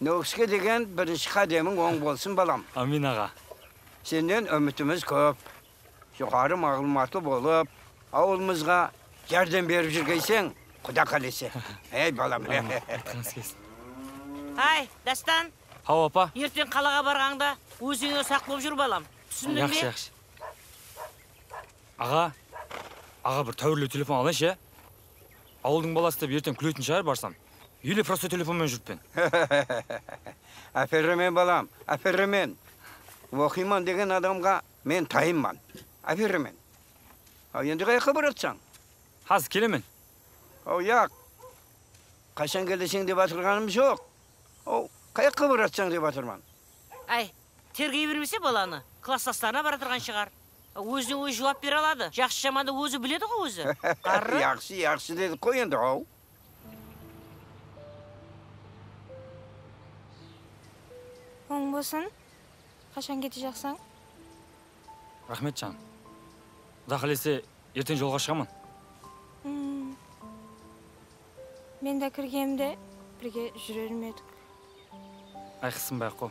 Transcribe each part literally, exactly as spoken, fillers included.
Nókiske degen birinshi qádemiń oń bolsın, balam. Ámin, aǵa. Sennen úmitimiz kóp. Joqarı maǵlıwmatlı bolıp, awılımızǵa járdem berip júrgenseń, Quda qálese. Ey, balam. Ámin, aytqanıńız kelsin. Háy, Dástan! Haw, apa. Erteń qalaǵa barǵańda ózińe usaq bolıp júr, balam. Túsindiń be? Yaqshı, yaqshı. Aǵa, aǵa, bir táwirlew telefon alayınshı, ya? Awıldıń balası dep erteń kúletin shıǵar barsam. Ele prosta telefon menen júrippen. Áperemen, balam, áperemen. Oqıyman degen adamǵa men tayınman. Áperemen. Al, endi qayaqqa baratsań? Házir kelemen. Aw, yaq. Qashan keleseń dep atırǵanım joq. Aw, qayaqqa baratsań dep atırman. Áy, tergey bermese balanı, klasstaslarına baratırǵan shıǵar. Ózine ózi juwap bere aladı. Jaqsı-jamandı ózi biledi ǵo ózi. Ǵarrı. Yaqshı, yaqshı dedik ǵoy endi, aw. Oń bolsın. Qashan ketejaqsań? Raxmet, janım. Quda qálese, erteń jolǵa shıǵaman. Hmm. Men de kirgenimde birge júrer me edik. Ay, qısınbay-aq ǵo.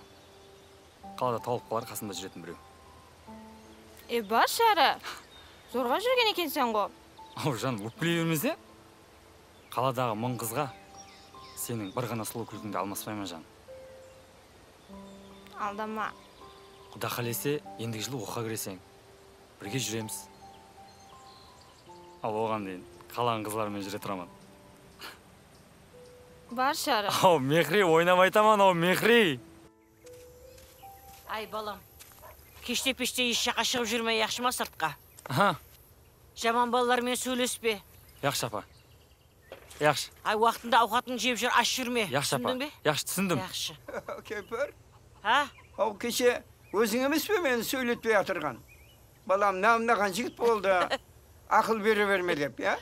Qalada tawılıp qalar qasında júretin birew. E, bar shara. Zorǵa júrgen ekenseń ǵo. Aw, janım, ókpeley bermese. Qaladaǵı mıń qızǵa seniń bir ǵana sulıw kúlkińdi almaspayman, janım. Aldama. Quda qálese, endigi jılı oqıwǵa kireseń. Birge júremiz. Al, oǵan deyin qalań qızları menen júre turaman. Bar shara. Aw, Mehri, oynap aytaman, aw, Mehri. Ay, balam, keshte-peshte hesh jaqqa shıǵıp júrme, yaqshı ma, sırtqa? Aha. Jaman balalar menen sóylespe. Yaqshı, apa. Yaqshı. Ay, waqtında awqatıńdı jep júr, ash júrme. Yaqshı, apa. Túsindiń be? Yaqshı, túsindim. Yaqshı. Kempir? Ha? Aw, keshe óziń emes pe meni sóyletpey atırǵan? Balam, namınaǵan jigit boldı. Aqıl bere berme dep, ya?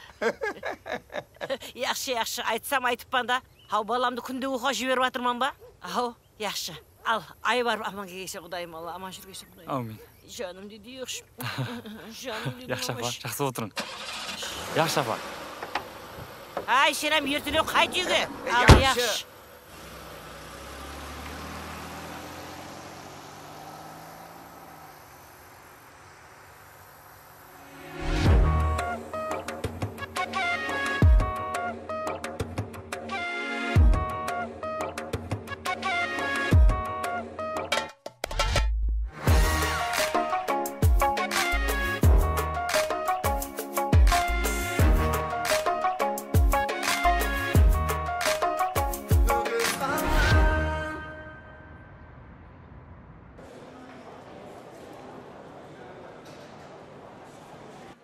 Yaqshı, yaqshı, aytsam aytıppan da. Haw, balamdı kúnde oqıwǵa jiberip atırman ba? Aw. Yaqshı. Al, ay barıp aman kelgenseń, Qudayım Alla, aman júrgenseń, Qudayım. Áwmin. Janım deydi, yaqshı. Janım deydi, yaqshı, apa, yaqshı. Jaqsı otırıń. Yaqshı, apa. Ay, sen hám ertelew qayt úyge. Al, yaqshı. Yaqshı.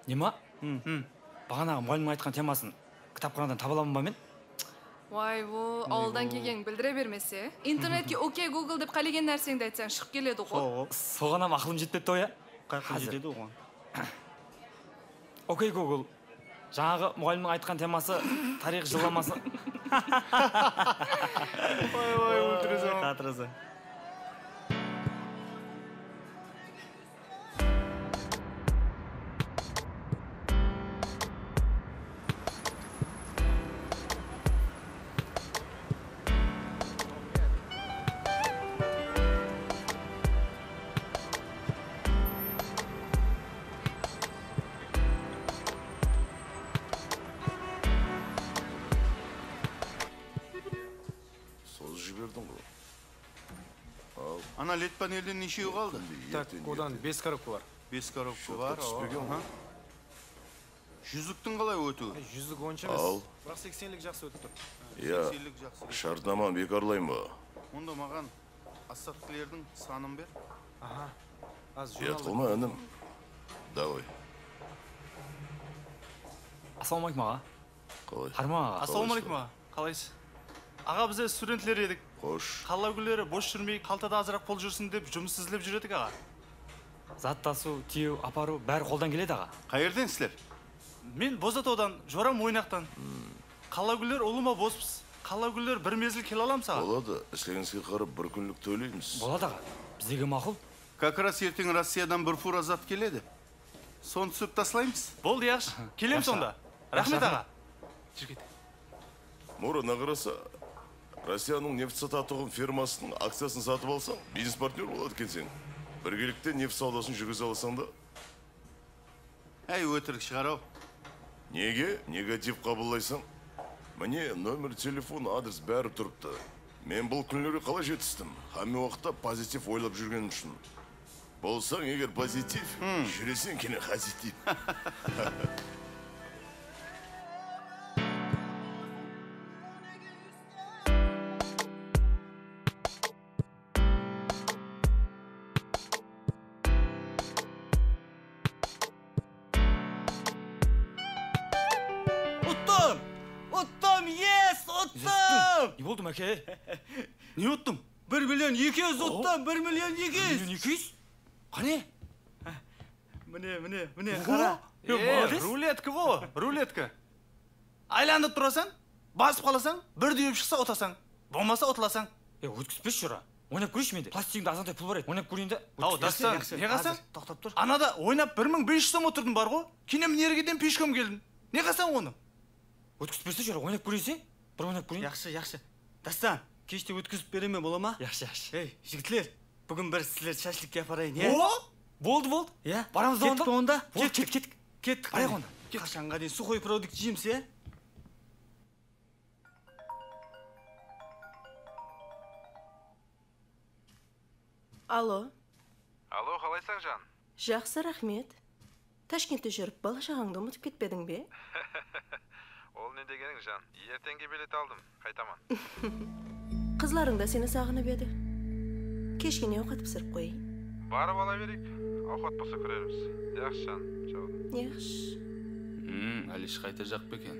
Nema? Baǵanaǵı muǵallimniń aytqan temasın kitapxanadan taba alaman ba men? Way, bul awıldan kelgeniń bildire bermese. Internetke "Okey, Google" dep qálegen nárseńdi aytsań, shıǵıp keledi ǵo. Soǵan hám aqılım jetpepti-aw, ya? Qayaqqa jetedi oǵan? "Okey, Google, jańaǵı muǵallimniń aytqan teması tariyx jıllaması". Way, way, óltiresań. Qatırısań. Sozıp jiberdiń ǵo. Al. Ana, led panelden neshewi qaldı? Tak, odan bes korobka bar. Bes korobka bar, awa. Aha. Júzliktiń qalay ótiwi? Júzlik onsha emes. Al. Biraq seksenlik jaqsı ótip tur. Iya. Seksenlik jaqsı. Shártnama bekarlayın ba? Onda maǵan ostatkilerdiń sanın ber. Aha. Házir jurnalda. Uyat qılma, inim. Davay. Assalamu aleykum, aǵa. Qalay? Harman aǵa. Assalamu aleykum, aǵa. Qalaysız? Aǵa, bizler studentler edik. Xosh. Qala gúlleri bos júrmey, qaltada azıraq pul júrsin dep jumıs izlep júr edik, aǵa. Zat tasıw, tiyew, aparıw, bári qoldan keledi, aǵa. Qayerden sizler? Men Bozatawdan, joram Oynaqtan. Qala gúlleri ulıwma bospız. Qala gúlleri bir mezgil kele alamız, aǵa? Boladı, islegińizge qarap bir kúnlik tóleymiz. Boladı, aǵa. Bizlerge maqul. Как раз erteń Rossiyadan bir fura zat keledi. Sonı túsirip taslaymız. Boldı, yaqshı. Kelemiz onda. Raxmet, aǵa. Júr, ket. Murına qarasa, Rossiyanıń neft satatuǵın firmasınıń akciyasın satıp alsań, biznes partnyor boladı ekenseń. Birgelikte neft sawdasın júrgize alasań da. Áy, ótirik shıǵar-aw. Nege negativ qabıllaysań? Mine, nomer telefon, adres bári turıptı. Men bul kúnlerge qalay jetistim? Hámme waqıtta pozitiv oylap júrgenim ushın. Bolsań eger pozitiv, júreseń kene pozitiv. Uttım! Uttım! Yes! Uttım! Ne boldı, máke? Ne uttım? Bir million eki júz uttım! Bir million eki júz! Bir million eki júz? Qáne? Mine, mine, mine, qara. Yo, e, ruletka ǵo, ruletka. Aylanıp turasań, basıp qalasań, bir dúyip shıqsa utasań, bolmasa utılasań. E, ótkizbeshi, jora. Oynap kóreshi mende. Plastigińde azǵantay pul bar edi. Oynap kóreyin de. Aw, Dástan, ne qılsań? Toqtap tur. Anada oynap bir mıń bes júz som otırdım bar ǵo. Keyin mına jerge deyin peshkom keldim. Ne qılsań onı? Ótkizip berse, jora, oynap kóreyin. Bir oynap kóreyin. Yaqshı, yaqshı. Dástan, keshte ótkizip beremen, bola ma? Yaqshı, yaqshı. Ey, jigitler, búgin bir sizlerdi shashlikke aparayın, ya? O! Boldı, boldı. Ya? Baramız da onda? Kettik onda? Boldı, kettik, kettik. Kettik. Barayıq onda. Qashanǵa deyin suxoy produkt jeymiz, ya? Alo. Alo, qalaysań, jan? Jaqsı, raxmet. Tashkentte júrip, bala-shaǵańdı umıtıp ketpediń be? Ol ne degeniń, jan? Erteńge bilet aldım, qaytaman. Qızlarıń da seni saǵınıp edi. Keshke ne awqat pisirip qoyayın? Barıp ala bereyik, awqat bolsa kórermiz. Yaqshı, jan, jawdım. Yaqshı. Hmm, Alish qaytajaq pa eken?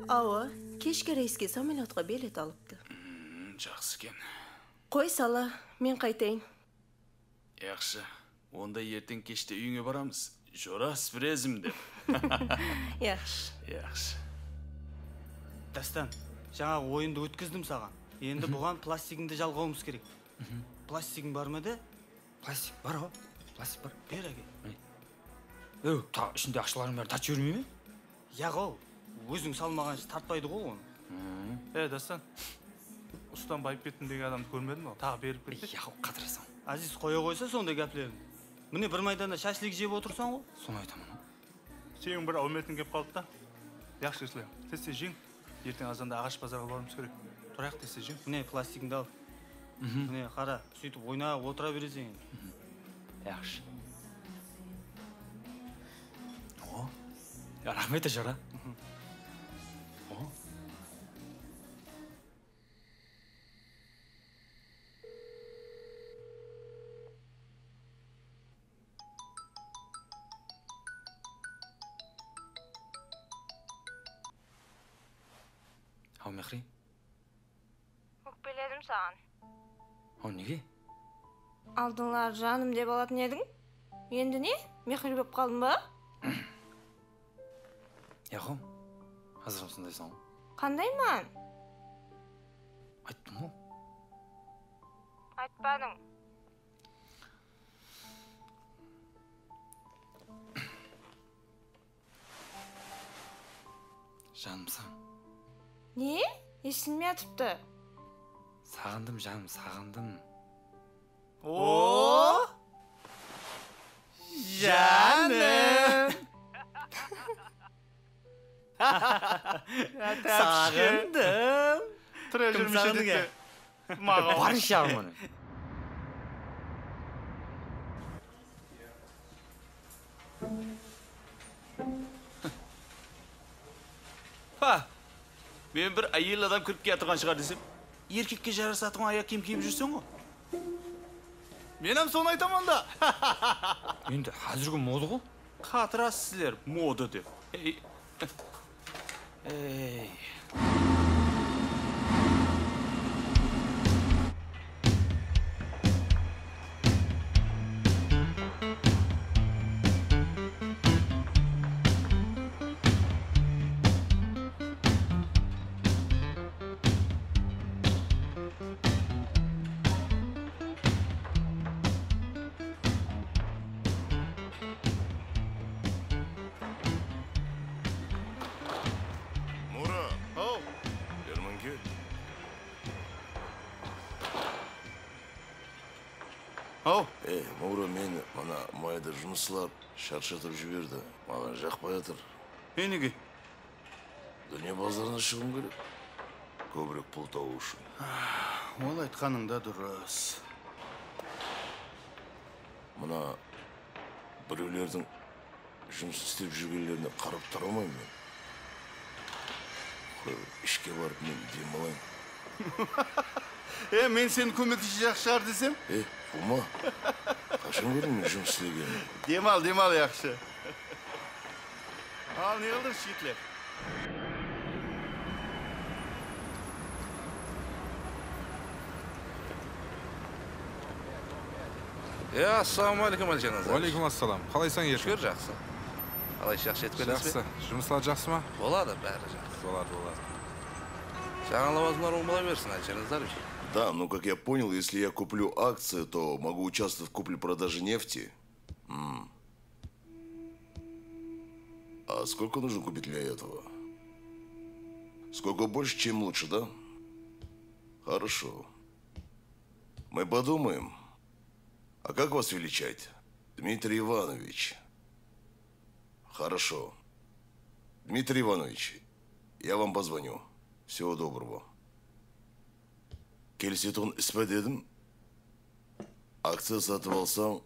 Awa, keshki reyske samolyotqa bilet alıptı. Hmm, jaqsı eken. Qoy, sala, men qaytayın. Yaqshı. Onda erteń keshte úyińe baramız. Jora, sprezim dep. Yaqshı. Yaqshı. Dástan, jańaǵı oyındı ótkizdim saǵan. Endi buǵan plastigińdi jalǵawımız kerek. Plastigiń bar ma de? Plastik bar-aw. Plastik bar. Ber, áke. Ew, ta, ishinde aqshalardıń bárin tartıp jibermey me? Yaq-aw, óziń salmaǵansha tartpaydı ǵo onı. E, Dástan, ustan Bayıpbettin degen adamdı kórmediń-aw, taǵı berilip ketpek. Yaq, qatırasań. Aziz, qoya ǵoysa sonday gáplerdi. Mine, bir maydanda shashlik jep otırsań ǵo. Sonı aytaman-aw. Seniń bir áwmetiń kep qaldı da. Yaqshı, Islam, tez-tez jeń. Erteń azanda Aǵash bazarǵa barıwımız kerek. Turayıq, tez-tez jeń. Mine, plastigińdi al. Mine, qara, sóytip oynap otıra bereseń endi. Yaqshı. O, ya, raxmet, jora. O. Haw, Mehri. Ókpeledim saǵan. Haw, nege? Aldınları janım dep alatın ediń. Endi ne? Mehri bolıp qaldım ba? Yaqshı, házir usındaysań ǵoy. Qandayman? Ayttım ǵoy. Aytpadıń. Janımsań. Ne? Esilmey atırıptı. Saǵındım, janım, saǵındım. O! Janım! Saǵındım. Tura júrmese de. Maǵan. Barıń shıǵar bunı. Ha! Men bir áyel adam kirip kiyatırǵan shıǵar desem, erkekke jarasatuǵın ayaq kiyim kiyip júrseń ǵo. Men hám sonı aytaman da. Endi házirgi moda ǵo. Qatırasız sizler, moda dep. Ey. Ey. Mura, E, Mura meni mına mayda jumıslar sharshatıp jiberdi. Maǵan jaqpay atır. E, nege? Dúnya bazarına shıǵım keledi. Kóbirek pul tabıw ushın. Ol aytqanıń da durıs. Mına birewlerdiń jumıs islep júrgenlerine qarap tura almayman men. Qoy, ishke barıp men dem alayın. E, men seni kómekshisi jaqsı shıǵar desem? E, quvma. Qashan kórdiń men jumıs islegenin? Dem al, dem al, yaqshı. Al, ne qıldıń, shiyitler? Ya, assalawma aleykum, Aljan Nazar. Wa aleykum assalam. Qalaysań, Erkin? Shúkir, jaqsı. Qalay, jaqsı jetip kelesiz be? Jaqsı. Jumıslar jaqsı ma? Boladı, bári jaqsı. Boladı, boladı. Jańa lawazımlar oń bola bersin, Aljan Nazarovich. Да, ну, как я понял, если я куплю акции, то могу участвовать в купле-продаже нефти. М. А сколько нужно купить для этого? Сколько больше, чем лучше, да? Хорошо. Мы подумаем. А как вас величать? Дмитрий Иванович. Хорошо. Дмитрий Иванович, я вам позвоню. Всего доброго. Kelisetuǵın is pa dedim. Akciya satıp alsań,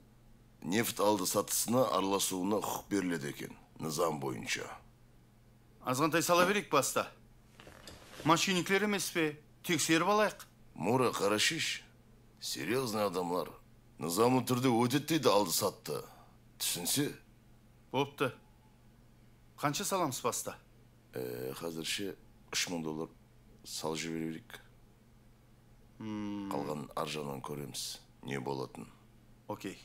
neft aldı-satısına aralasıwına huqıq beriledi eken, nızam boyınsha. Azǵantay sala bereyik basta. Moshennikolar emes pe? Tekserip alayıq. Mura, qarashish. Серьёзнıy adamlar. Nızamlı túrde ótedi deydi aldı-sattı. Túsinse. Boptı. Qansha salamız basta? E, házirshe úsh mıń dollar salıp jibereyik. Qalǵanın arjaǵınan kóremiz, ne bolatın. Okey.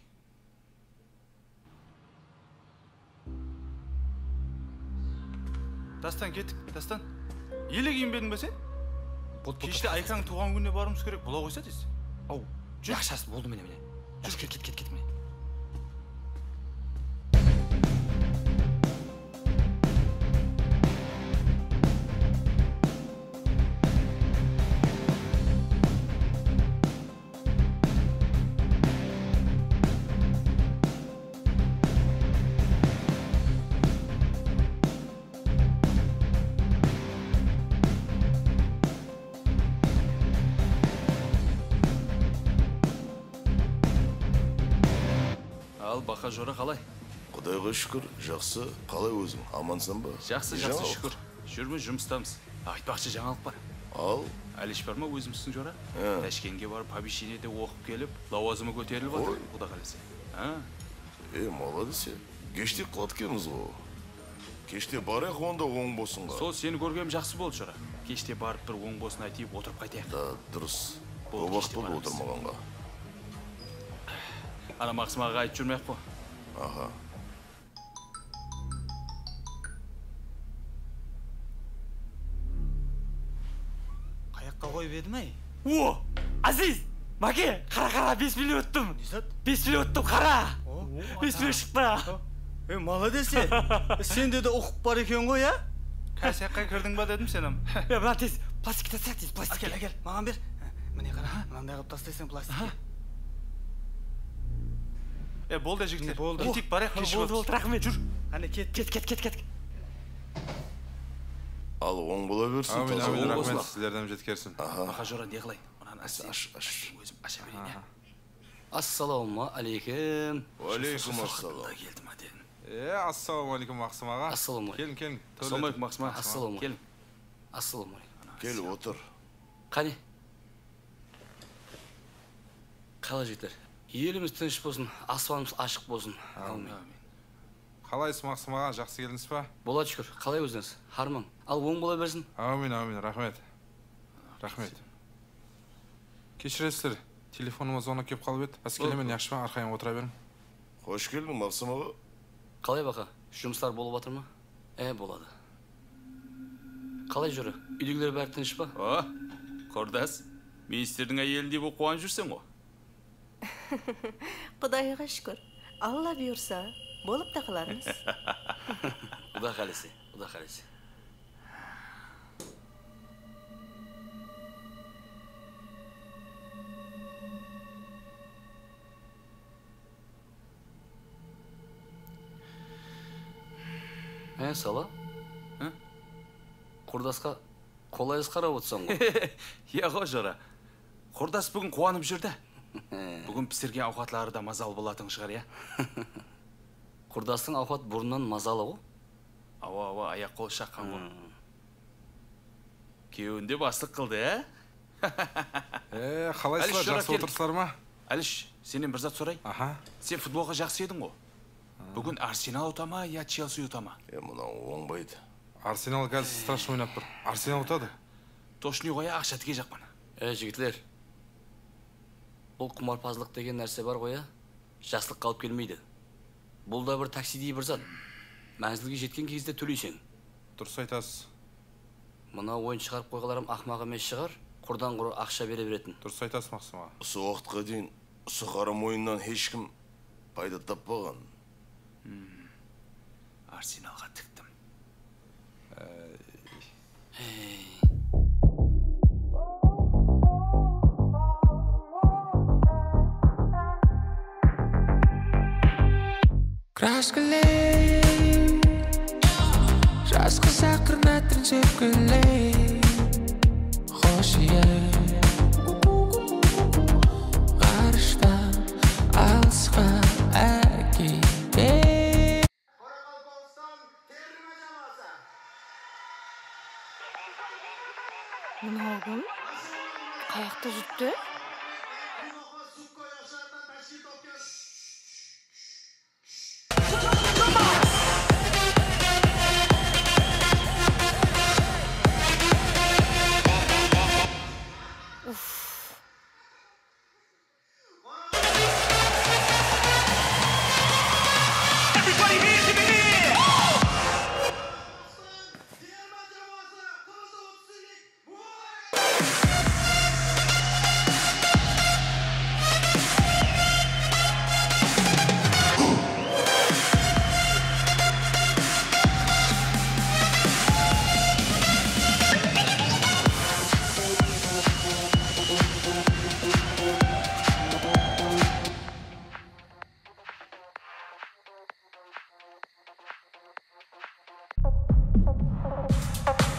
Dastan, kettik, Dastan. Ele kiyinbediń be sen? Keshte Aykańnıń tuwǵan kúnine barıwımız kerek, bola ǵoysa tez. Aw, júr. Yaqshı, boldı, mine, mine. Júr, ket, ket, ket, ket, mine. Al, Baqa jora, qalay? Qudayǵa shúkir, jaqsı. Qalay óziń, amansań ba? Jaqsı, jaqsı, shúkir. Júrmiz, jumıstamız. Aytpaqshı, jańalıq bar. Al. Álish bar ma, ózimizdiń jora? He. Tashkentke barıp, povisheniyede oqıp kelip, lawazımı kóterilip atır, Quda qálese. Ha? E, молодец. Keshte qıladı ekenbiz ǵo. Keshte barayıq onda oń bosınǵa. Sol seni kórgenim jaqsı boldı, jora. Keshte barıp bir oń bosın aytıp otırıp qaytayıq. Da, durıs. Kóp waqıt boldı otırmaǵanǵa. Ana Maqsım aǵaǵa aytıp júrmey-aq qo. Aha. Qayaqqa qoyıp edim-ay? O, Aziz! Máke, qara, qara, bes million utdım. Ne zat? Bes million utdım, qara! O, bes million shıqtı. E, молодец sen. Sende de uqıp bar eken ǵoy, ya? Kasyakqa kirdiń ba dedim sen ham. Ya, mına tez, plastikti tasla, tez, plastikti. Ákel, ákel, maǵan ber. Mine qara, mınanday qılıp taslaysań plastikti. E, boldı, jigitler. Boldı. Keteyik, barayıq, keshigip atırmız. Boldı, boldı, raxmet. Júr. Qáne, ket. Ket, ket, ket, ket. Al, oń bola bersin. Ámin, ámin, raxmet, sizlerden jetkersin. Aha. Baqa jora, ne qılayın? Mınanı áste, áste ózim asha bereyin, ya. Assalawma aleykum. Wa aleykum assalam. Keldim, ádeyin. E, assalawma aleykum, Maqsım aǵa. Assalawma aleykum. Keliń, keliń. Assalawma aleykum, Maqsım aǵa. Assalawma aleykum. Keliń. Assalawma aleykum. Kel, otır. Qáne. Qalay, jigitler? Elimiz tınısh bolsın, aspanımız ashıq bolsın. Ámin. Ámin. Qalaysız, Maqsım aǵa? Jaqsı keldińiz ba? Boladı, shúkir. Qalay ózińiz? Harmań. Al, oń bola bersin. Ámin, ámin. Raxmet. Raxmet. Keshiresizler, telefonıma zvonak kelip qalıp edi. Házir kelemen, yaqshı ma? Arqayın otıra beriń. Xosh keldiń, Maqsım aǵa. Qalay, Baqa? Jumıslar bolıp atır ma? E, boladı. Qalay, jora? Úydegiler bári tınısh pa? O, qurdas, ministrdiń áyelindey bolıp quwanıp júrseń ǵo. Qudayǵa shúkir. Alla buyırsa, bolıp ta qalarmız. Quda qálese, Quda qálese. Sala? Hı? Qurdasqa qolay is qarap otırsań ǵoy. Iya ǵo, jora. Qurdas búgin quwanıp júr da. Búgin pisirgen awqatları da mazalı bolatuǵın shıǵar, iya? Qurdastıń awqat burınnan mazalı ǵo. Awa, awa, ayaq-qol shaqqan ǵo. Hmm. Kewinde baslıq qıldı, á? E, qalaysızlar, jaqsı otırsızlar ma? Alish, sennen bir zat sorayın. Aha. Sen futbolǵa jaqsı ediń ǵo. Búgin Arsenal uta ma ya Chelsi uta ma? E, mınaw ońbaydı. Arsenal házir strashno oynap tur. Arsenal utadı. Toshniy ǵoy, aqsha tikejaqpan. E, jigitler. Bul qumarpazlıq degen nárse bar ǵoy, á? Jaslıqqa alıp kelmeydi. Bul da bir taksidey bir zat. Mánzilge jetken gezde tóleyseń. Durıs aytasız. Mına oyın shıǵarıp qoyǵanlarım aqmaq emes shıǵar, qurdan-qurı aqsha bere beretin. Durıs aytasız, Maqsım aǵa. Usı waqıtqa deyin usı haram oyınnan hesh kim payda tappaǵan. Hmm. Arsenalǵa tiktim. Ey. Kraskiley, jas qız aqırın átirin sepkiley. Xosh, iye, ǵarıshtan alısqa ákete. Qaraqalpaqstan terme jamoasi. Mınaw kim? Qayaqta júripti? Uf.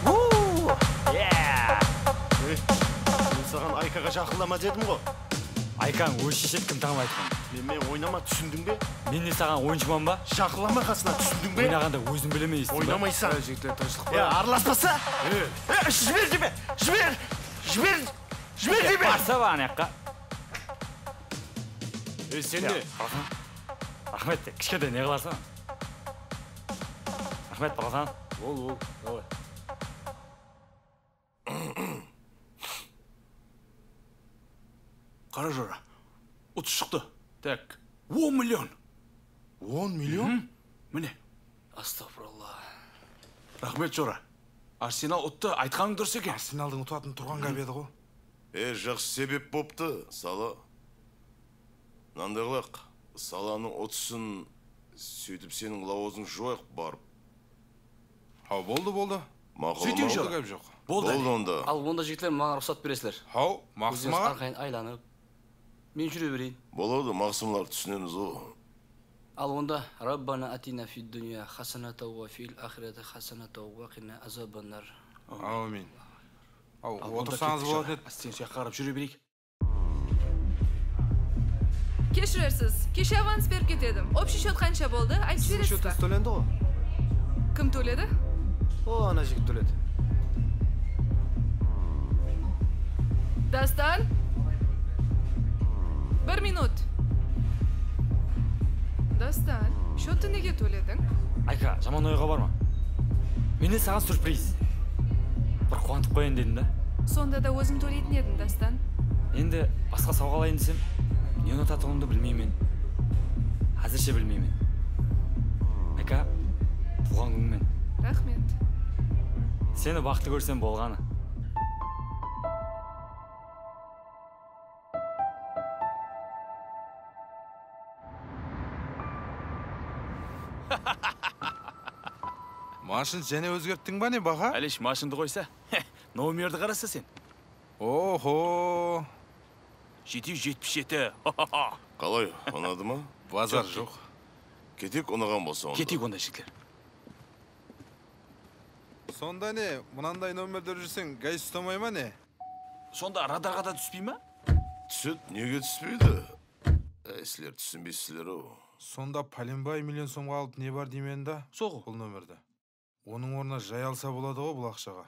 Woo! Yeah! Ey, men saǵan Aykaǵa jaqınlama dedim ǵo. Aykań ózi sheshedi kim tańlaytuǵının. Men, men oynama, túsindiń be? Men ne saǵan oyınshıman ba? Jaqınlama qasına, túsindiń be? Oynaǵanda ózim bilemen, esittiń ba? Oynamaysań. Ey, jigitler, tınıshlıq pa? Ya, aralaspasa? Ey, jiber, jiber! Jiber! Jiber! Jiber deymen! Barsa ba ana jaqqa? Ey, sen ne? Raxmet, kishkentay ne qılarsań? Raxmet, balasan. Ol, ol, davay. Qara jora, utıs shıqtı. Tak, on million. On million? Mine. Astagfirullah. Raxmet, jora. Arsenal uttı, aytqanıń durıs eken. Arsenaldıń utatın turǵan gáp edi ǵo. E, jaqsı sebep boptı, Sala. Mınanday qılayıq, Salanıń utısın, sóytip seniń lawazıńdı juwayıq barıp. Haw, boldı, boldı. Maqul, maqul. Sóyteyik, jora. Gáp joq. Boldı onda. Al, onda, jigitler, maǵan ruxsat beresizler. Haw, Maqsım aǵa. Ózlerińiz arqayın aylanıp, men júre bereyin. Boladı, Maqsımlar, túsinemiz ǵo. Al onda, Rabbana atina fid dunya hasanatan wa fil axirati hasanatan wa qina azabannar. Ámin. Aw, otırsańız boladı edi. Ásten, soyaqqa qarap júre bereyik. Keshirersiz, keshe avans berip ketedi. Общий счёт qansha boldı? Aytıp jiberesiz ba? Siziń счётıńız tólendi ǵo. Kim tóledi? O, ana jigit tóledi. Dastan. Bir minut. Dastan, счёттı nege tólediń? Ayka, jaman oyǵa barma. Mende saǵan syurpriz. Bir quwantıp qoyayın dedim da. Sonda da ózim tóleytin edim, Dastan. Endi basqa sawǵa alayın desem, ne unatatuǵınımdı bilmeymen. Házirshe bilmeymen. Ayka, tuwǵan kúnińmen. Raxmet. Seni baxıtlı kórsem bolǵanı. Mashın jáne ózgerttiń ba ne, baqa? Alish, mashındı qoysa, nomerdi qarasa sen. Oho! Jeti júz jetpis jeti. Qalay, unadı ma? Bazar joq. Keteyik, unaǵan bolsa onda. Keteyik onda, jigitler. Sonda ne, mınanday nomerde júrseń, gayist ustamay ma ne? Sonda radarǵa da túspey ma? Túsedi, nege túspeydi? Áy, sizler túsinbeysizler-aw. Sonda Pálenbay million somǵa alıp ne bar deymen da? Soǵo. Bul nomerde. Onıń ornına jay alsa boladı ǵo bul aqshaǵa.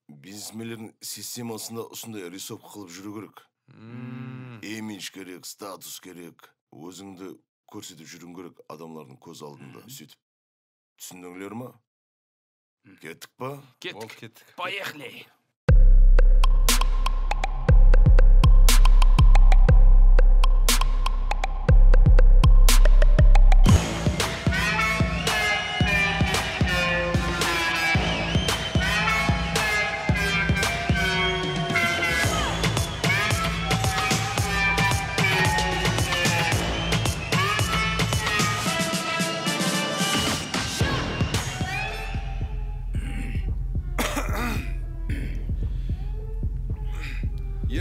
Biznesmenlerdiń sistemasında usınday risovka qılıp júriw kerek. Hmm. Imidj kerek, status kerek. Ózińdi kórsetip júriwiń kerek adamlardıń kóz aldında, sóytip. Túsindińler ma? Kettik pa? Kettik. Ol kettik. Поехали!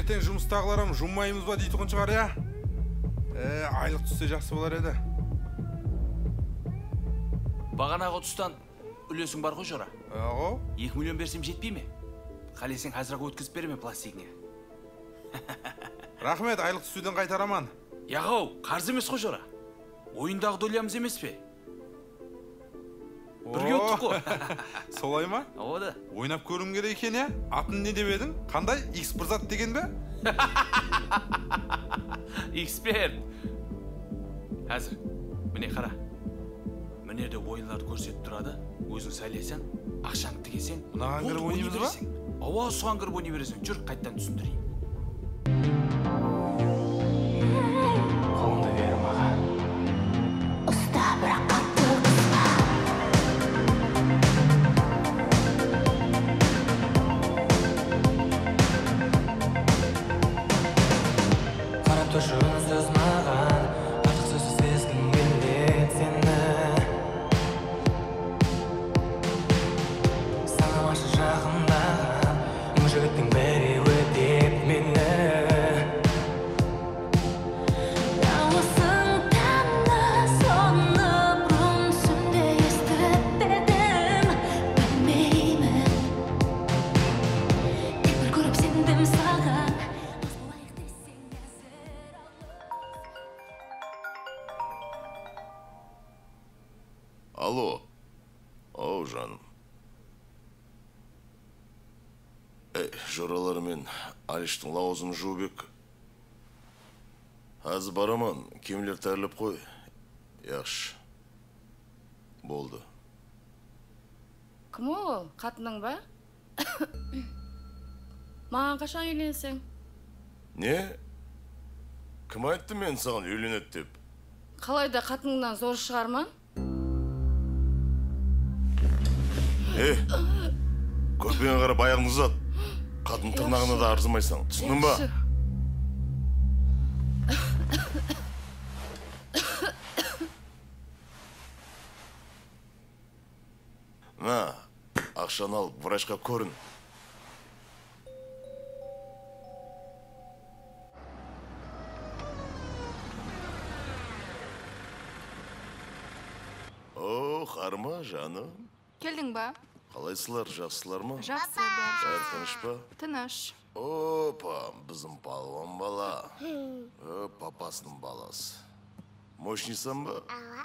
Erteń jumıstaǵılar hám juwmaymız ba deytuǵın shıǵar, ya? E, aylıq tússe jaqsı bolar edi. Baǵanaǵı utustan úlesiń bar ǵoy, jora. Aǵo. Eki million bersem jetpey me? Qáleseń, házir-aq ótkizip beremen plastigińe. Raxmet, aylıq túsewden qaytaraman. Yaǵaw, qarız emes ǵoy, jora. Oyındaǵı dolyamız emes pe? Birge uttıq ǵo. Solay ma? Awa da. Oynap kóriwim kerek eken, ya? Atın ne dep ediń? Qanday? X bir zat degen be? Ekspert. Házir. Mine, qara. Mine de oyınlardı kórsetip turadı. Óziń saylaysań, aqshańdı tigeseń, unaǵan kirip oynay bereseń. Awa, usıǵan kirip oynay bereseń. Júr, qayttan túsindireyin. Qolımdı ber maǵan. Usta, biraq qattı qıspa. Qarap turshı únsiz maǵan, artıq sózsiz sezgim keledi seni. Sańlamashi jaqındaǵan, mıń jigittiń birewi dep meni. Dawısıń tanlı, sonı burın túsimde esitip edim. Bilmeymen, tek bir kórip sendim saǵan. Dos bolayıq deseń, házir aldım. Alo. Aw, janım. Ey, joralar, men Alishtiń lawazımın juwıp ek. Házir baraman, kiyimler tayarlap qoy. Yaqshı. Boldı. Kim ol? Qatınıń ba? Maǵan qashan úyleneseń? Ne? Kim ayttı men saǵan úylenedi dep? Qalayda qatınıńnan zor shıǵarman? E, kórpeńe qarap ayaǵıńdı uzat. Qatın tırnaǵına da arzımaysań, túsindiń ba? Yaqshı. Mına, aqshanı alıp, vrachqa kórin. O, harma, janım. Keldiń ba? Qalaysızlar, jaqsızlar ma? Jaqsı, bári jaqsı. Bári tınısh pa? Tınısh. Opa, biziń palwan bala. O, papasınıń balası. Moshniysań ba? Awa.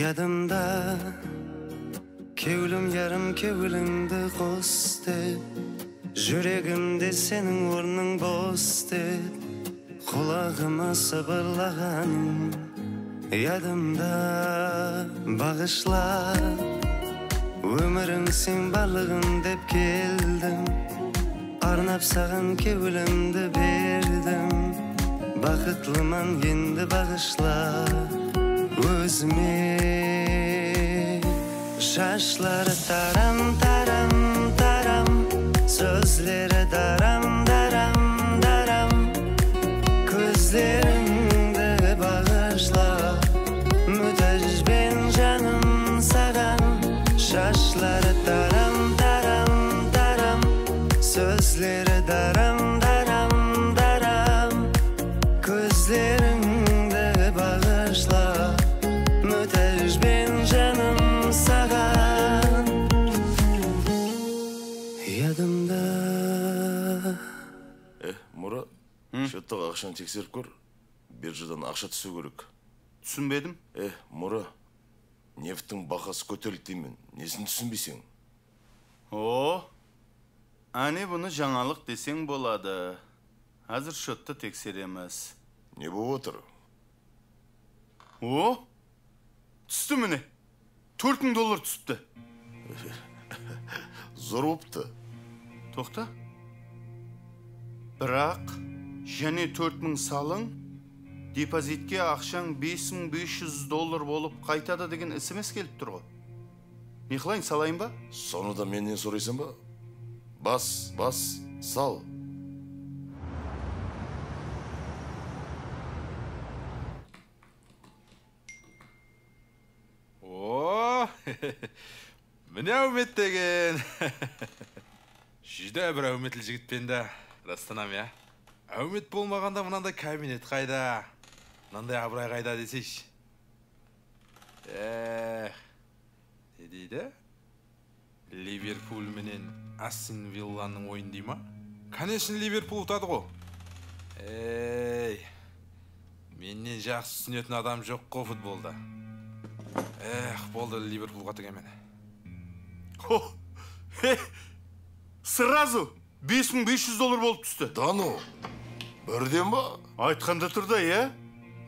Yadımda, kewlim yarım, kewlińdi qos dep, júregimde seniń ornıń bos dep, qulaǵıma sıbırlaǵanıń yadımda. Baǵıshla, ómiriń sen barlıǵın dep keldim, arnap saǵan kewlimdi berdim. Baxıtlıman endi, baǵıshla ózime. Shashları taram, taram, taram, sózleri daram, daram, daram. Kózlerińdi Aqshań tekserip kór, birjadan aqsha túsiw kerek. Túsinbedim. Eh, Mura, nefttiń bahası kóterildi deymen, nesin túsinbeyseń? O, áne bunı jańalıq deseń boladı. Házir shottı tekseremiz. Ne bolıp otır? O, tústi mine. Tórt mıń dollar túsipti. Zor bolıptı. Toqta. Biraq, jáne tórt mıń salıń, depozitke aqshań bes mıń bes júz dollar bolıp qaytadı degen S M S kelip tur ǵo. Ne qılayın, salayın ba? Sonı da mennen soraysań ba? Bas, bas, sal. O, mine áwmet degen. Júdá bir áwmetli jigitpen da, rastanam ya. Áwmet bolmaǵanda mınanday kabinet qayda? Mınanday abıray qayda deseyshi. Eh, ne deydi? Liverpul menen Aston Villanıń oyını dey ma? Конечно, Liverpul utadı ǵo. Ey, mennen jaqsı túsinetin adam joq ǵo futbolda. Eh, boldı, Liverpulǵa tigemen. Ho, he, сразу bes mıń bes júz dollar bolıp tústi. Da no, birden ba? Aytqanda tur da, ya?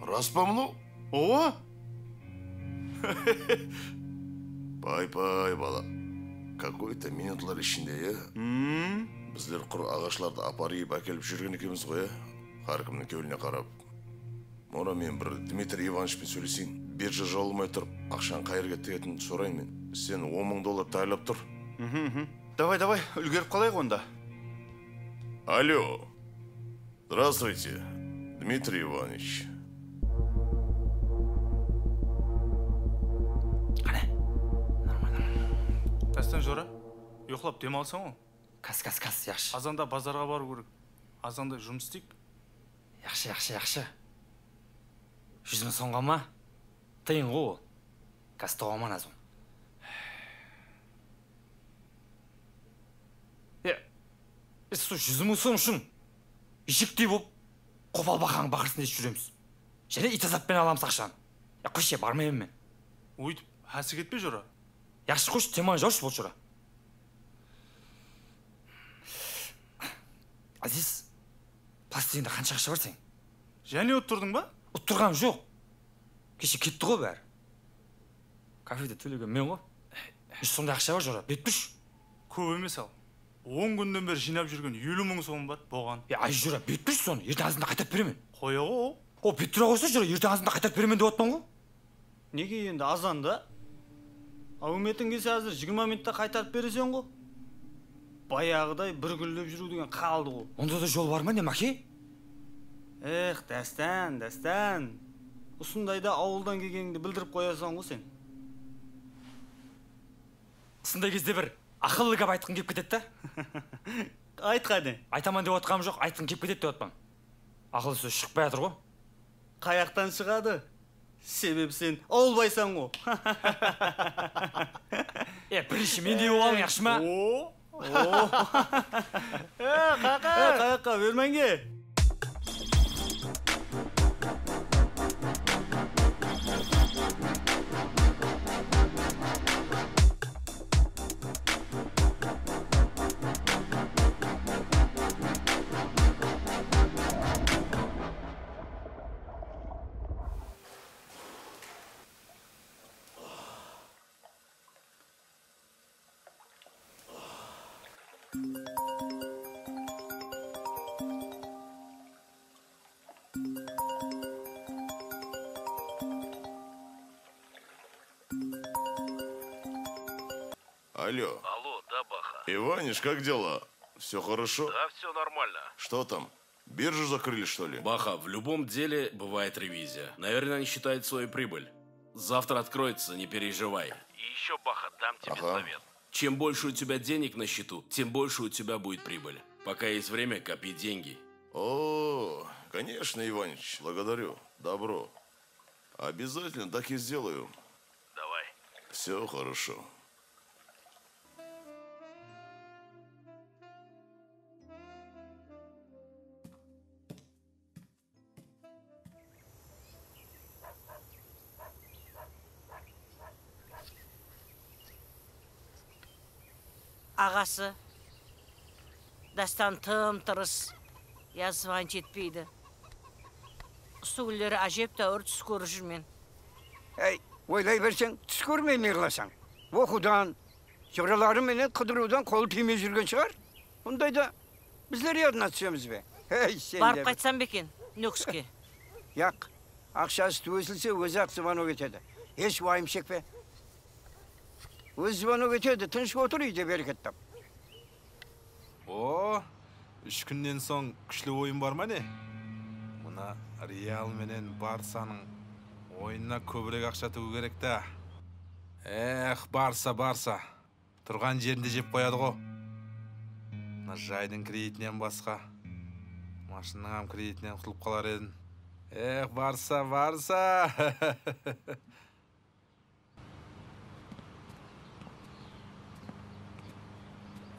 Ras pa mınaw? Owa. Pay-pay, bala. Какой-то minutlar ishinde, ya? Hmm. Bizler qur aǵashlardı aparıp-ákelip júrgen ekenbiz ǵoy, ya? Hár kimniń kewline qarap. Mına, men bir Dmitriy Ivanichpen sóyleseyin, birja jabılmay turıp, aqshań qayerge tigetin sorayın men. Sen on mıń dollar tayarlap tur. Mhm, mhm. Davay, davay, úlgerip qalayıq onda. Alyo. Здравствуйте, Дмитрий Иванович. Qáne, нормально. Dástan jora, uyıqlap dem alsań ǵo. Kas, kas, kas, yaqshı. Azanda bazarǵa barıw kerek. Azanda jumıs isteyik. Yaqshı, yaqshı, yaqshı. Júz mıń somǵa ma? Tıyın ǵo ol. Gastawıman azon. E, biz sol júz mıń som ushın eshektey bolıp qopal baqanıń baqırısın esitip júremiz. Jáne iyt azappan alamız aqshanı. Ya, qoyshı, barmayman men. Óytip hásek etpe, jora. Yaqshı, qoyshı, temanı jawshı, bol, jora. Aziz, plastilinde qansha aqsha bar seniń? Jáne uttırdıń ba? Uttırǵanım joq. Keshe ketti ǵo bári. Kafede tólegen men ǵo. Sonday aqsha bar, jora, berip turshı. Kóp emes al. On kúnnen beri jıynap júrgen eliw mıń somım bar, boǵan. Ya, ay, jora, berip turshı sonı, erteń azanda qaytarıp beremen. Qoya ǵo. O, berip tura qoysa, jora, erteń azanda qaytarıp beremen dep atırman ǵo. Nege endi azanda? Áwmetiń kelse házir jigirma minutta qaytarıp bereseń ǵo. Bayaǵıday bir gúllep júriw degen qaldı ǵo. Onda da jol bar ma ne, Make? Eh, Dástan, Dástan. Usındayda awıldan kelgenińdi bildirip qoyasań ǵo sen. Usınday gezde bir aqıllı gáp aytqım kelip ketedi da. Ayt qáne. Aytaman dep otqanım joq, aytqım kelip ketedi dep otpan. Aqıllı sóz shıqpay atır ǵo. Qayaqtan shıǵadı? Sebebi sen awılbaysań ǵo. E, birinshi mendey bolıp alıń, yaqshı ma? O, o. E, qayaqqa? E, qayaqqa, bermenge. Алло. Алло, да, Баха. Иванич, как дела? Всё хорошо? Да, всё нормально. Что там? Биржу закрыли, что ли? Баха, в любом деле бывает ревизия. Наверное, они считают свою прибыль. Завтра откроется, не переживай. И ещё, Баха, дам тебе Ага. совет. Чем больше у тебя денег на счету, тем больше у тебя будет прибыль. Пока есть время, копи деньги. О, конечно, Иваныч, благодарю. Добро. Обязательно так и сделаю. Давай. Всё хорошо. Aǵası, Dástan tım-tırıs, yazıp ancha etpeydi. Usı kúnleri ájeptáwir tús kórip júrmen. Ey, oylay berseń, tús kórmey mıyırlasań. Oqıwdan, joraları menen qıdırıwdan qolı tiymey júrgen shıǵar. Bundayda bizler yadına túsemiz be? Ey, sen de bir. Barıp qaytsam ba eken, Nókiske? Yaq, aqshası túwesilse, ózi-aq zvanok etedi. Hesh uwayım shekpe. Ózi zvanok etedi, tınısh otır úyde, bereket tap. O, úsh kúnnen soń kúshli oyın bar ma ne? Mına Real menen Barsanıń oyınına kóbirek aqsha tıǵıw kerek ta. Ex, Barsa, Barsa. Turǵan jerinde jep qoyadı ǵo. Mına jaydıń kreditinen basqa, mashinnıń hám kreditinen qutılıp qalar ediń. Ex, Barsa, Barsa.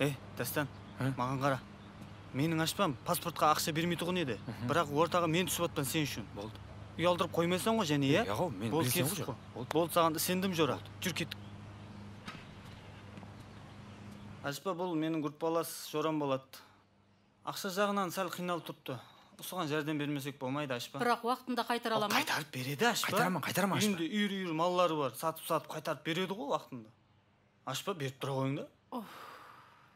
Ey, Dástan, maǵan qara. Meniń ashpam pasportqa aqsha bermeytuǵın edi. Biraq ortaǵa men túsip atpan sen ushın. Boldı. Uyaldırıp qoymaysań ǵo jáne, iya? Yaǵaw, men bileseń ǵo. Boldı, saǵan isendim, jora. Júr, kettik. Ashpa, bul meniń gruppalas joram boladı. Aqsha jaǵınan sál qıynalıp turıptı. Usıǵan járdem bermesek bolmaydı, ashpa. Biraq waqtında qaytara ala ma? Qaytarıp beredi, ashpa. Qaytaraman, qaytaraman, ashpa. Úyinde úyir-úyir malları bar, satıp-satıp qaytarıp beredi ǵo waqtında. Ashpa, berip tura ǵoyıń da.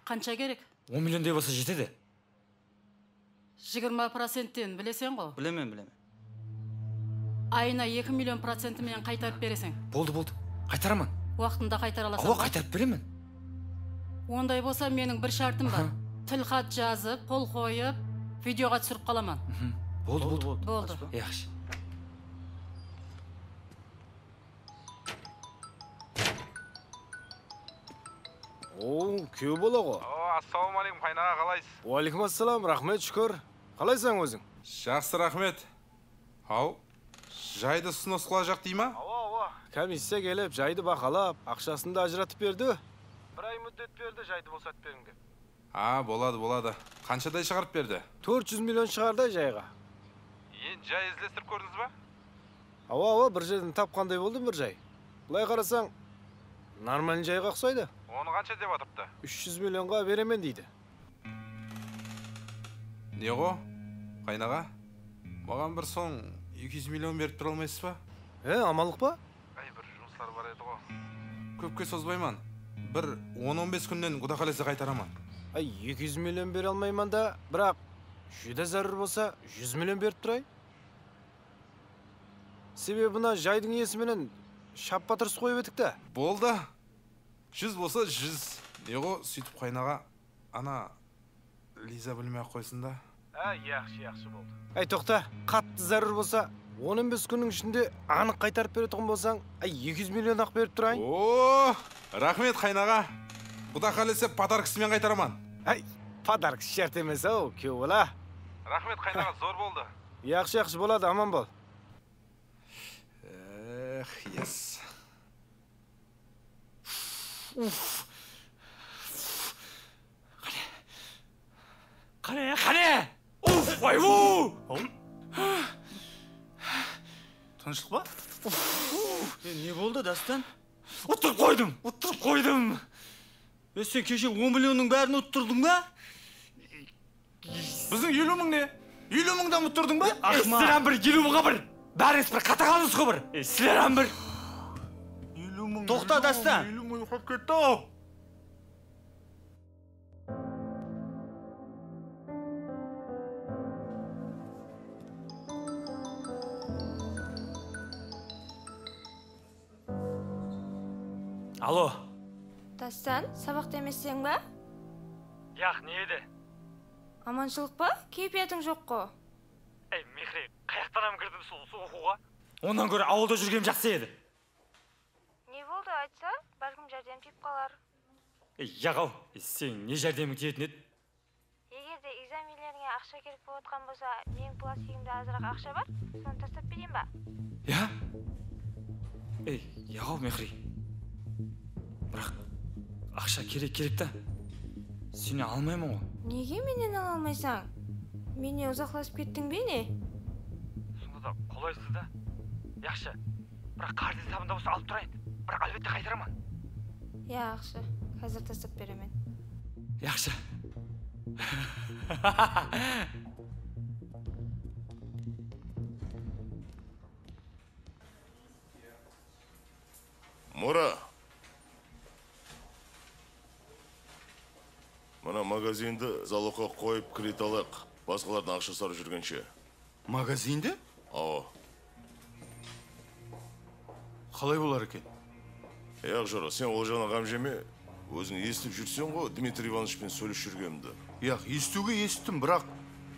Qansha kerek? On milliondey bolsa jetedi. Jigirma procentten bileseń ǵo? Bilemen, bilemen. Ayına eki million procenti menen qaytarıp bereseń. Boldı, boldı. Qaytaraman. Waqtında qaytara alasań ba? Awa, qaytarıp beremen. Onday bolsa meniń bir shártim bar. Aha. Tilxat jazıp, qol qoyıp, videoǵa túsirip qalaman. Boldı, boldı. Boldı. Yaqshı. Ow, kúyew bala ǵo. O, assalawma áleykum, qaynaǵa, qalaysız? Wa áleykum assalam, raxmet, shúkir. Qalaysań óziń? Jaqsı, raxmet. Haw, jaydı usınos qılajaq dey ma? Awa, awa. Komissiya kelip, jaydı baqalap, aqshasın da ajıratıp berdi. Bir ay múddet berdi, jaydı bosatıp beriń dep. A, boladı, boladı. Qanshaday shıǵarıp berdi? Tórt júz million shıǵardı jayǵa. Endi jay izlestirip kórdińiz ba? Awa, awa, bir jerden tapqanday boldım bir jay. Bılay qarasań, normalnıy jayǵa uqsaydı. Onı qansha dep atırıptı? Úsh júz millionǵa beremen deydi. Ne ǵo, qaynaǵa? Maǵan bir soń eki júz million berip tura almaysız ba? He, amanlıq pa? Ay, bir jumıslar bar edi ǵo. Kópke sozbayman. Bir on-on bes kúnnen, Quda qálese, qaytaraman. Ay, eki júz million bere almayman da, biraq júdá zárúr bolsa, júz million berip turayın. Sebebi mına jaydıń iyesi menen shappa tırıs qoyıp edik ta. Boldı. Júz bolsa júz. Ne ǵo, sóytip qaynaǵa, ana, Liza bilmey-aq qoysın da. Á, yaqshı, yaqshı, boldı. Áy, toqta, qattı zárúr bolsa, on-on bes kúnniń ishinde anıq qaytarıp beretuǵın bolsań, áy, eki júz million-aq berip turayın. O, raxmet, qaynaǵa. Quda qálese, podarkası menen qaytaraman. Áy, podarkası shárt emes-aw, kúyew bala. Raxmet, qaynaǵa, zor boldı. Yaqshı, yaqshı, boladı, aman bol. Ex, yes. Uf. Qáne. Qáne, qáne! Uf, aybu! Tınıshlıq pa? E, ne boldı, Dástan? Uttırıp qoydım, uttırıp qoydım. E, sen keshe on millionnıń bárin uttırdıń ba? Biziń eliw mıń ne? Eliw mıńdan uttırdıń ba? E, aqmaq. Sizler hám bir eliw mıńǵa bir. Bárińiz bir qata qalıńız ǵo bir. E, sizler hám bir. Eliw mıń. Toqta, eliw mıń, Dástan. Eliw mıń uyqılap ketti-aw. Alo. Dástan, sabaqta emesseń ba? Yaq, ne edi? Amanshılıq pa? Keypiyatıń joq ǵo. Ey, Mehri, qayaqtan hám kirdim usı, usı oqıwǵa? Onnan góre awılda júrgenim jaqsı edi. Ne boldı, aytsa, bálkim járdem tiyip qalar. Ey, yaq-aw, sen ne járdemiń tiyetin edi? Eger de ekzaminlerińe aqsha kerek bolatqan bolsa, meniń plastigimde azıraq aqsha bar, sonı taslap bereyin ba? Ya? Ey, yaq-aw, Mehri. Biraq aqsha kerek, kerek ta. Seni almayman ǵo. Nege mennen ala almaysań? Mennen uzaqlasıp kettiń be ne? Sonda da qolaysız da. Yaqshı. Biraq qarız esabında bolsa alıp turayın. Biraq, álbette, qaytaraman. Yaqshı, házir taslap beremen. Yaqshı. Mura! Mına magazindi zalogqa qoyıp kredit alayıq, basqalardıń aqsha sorap júrgenshe. Magazindi? Awa. Qalay bolar eken? Yaq, jora, sen ol jaǵına ǵam jeme. Óziń esitip júrseń ǵo, Dmitriy Ivanıch penen sóylesip júrgenimdi. Yaq, esitiwge esittim, biraq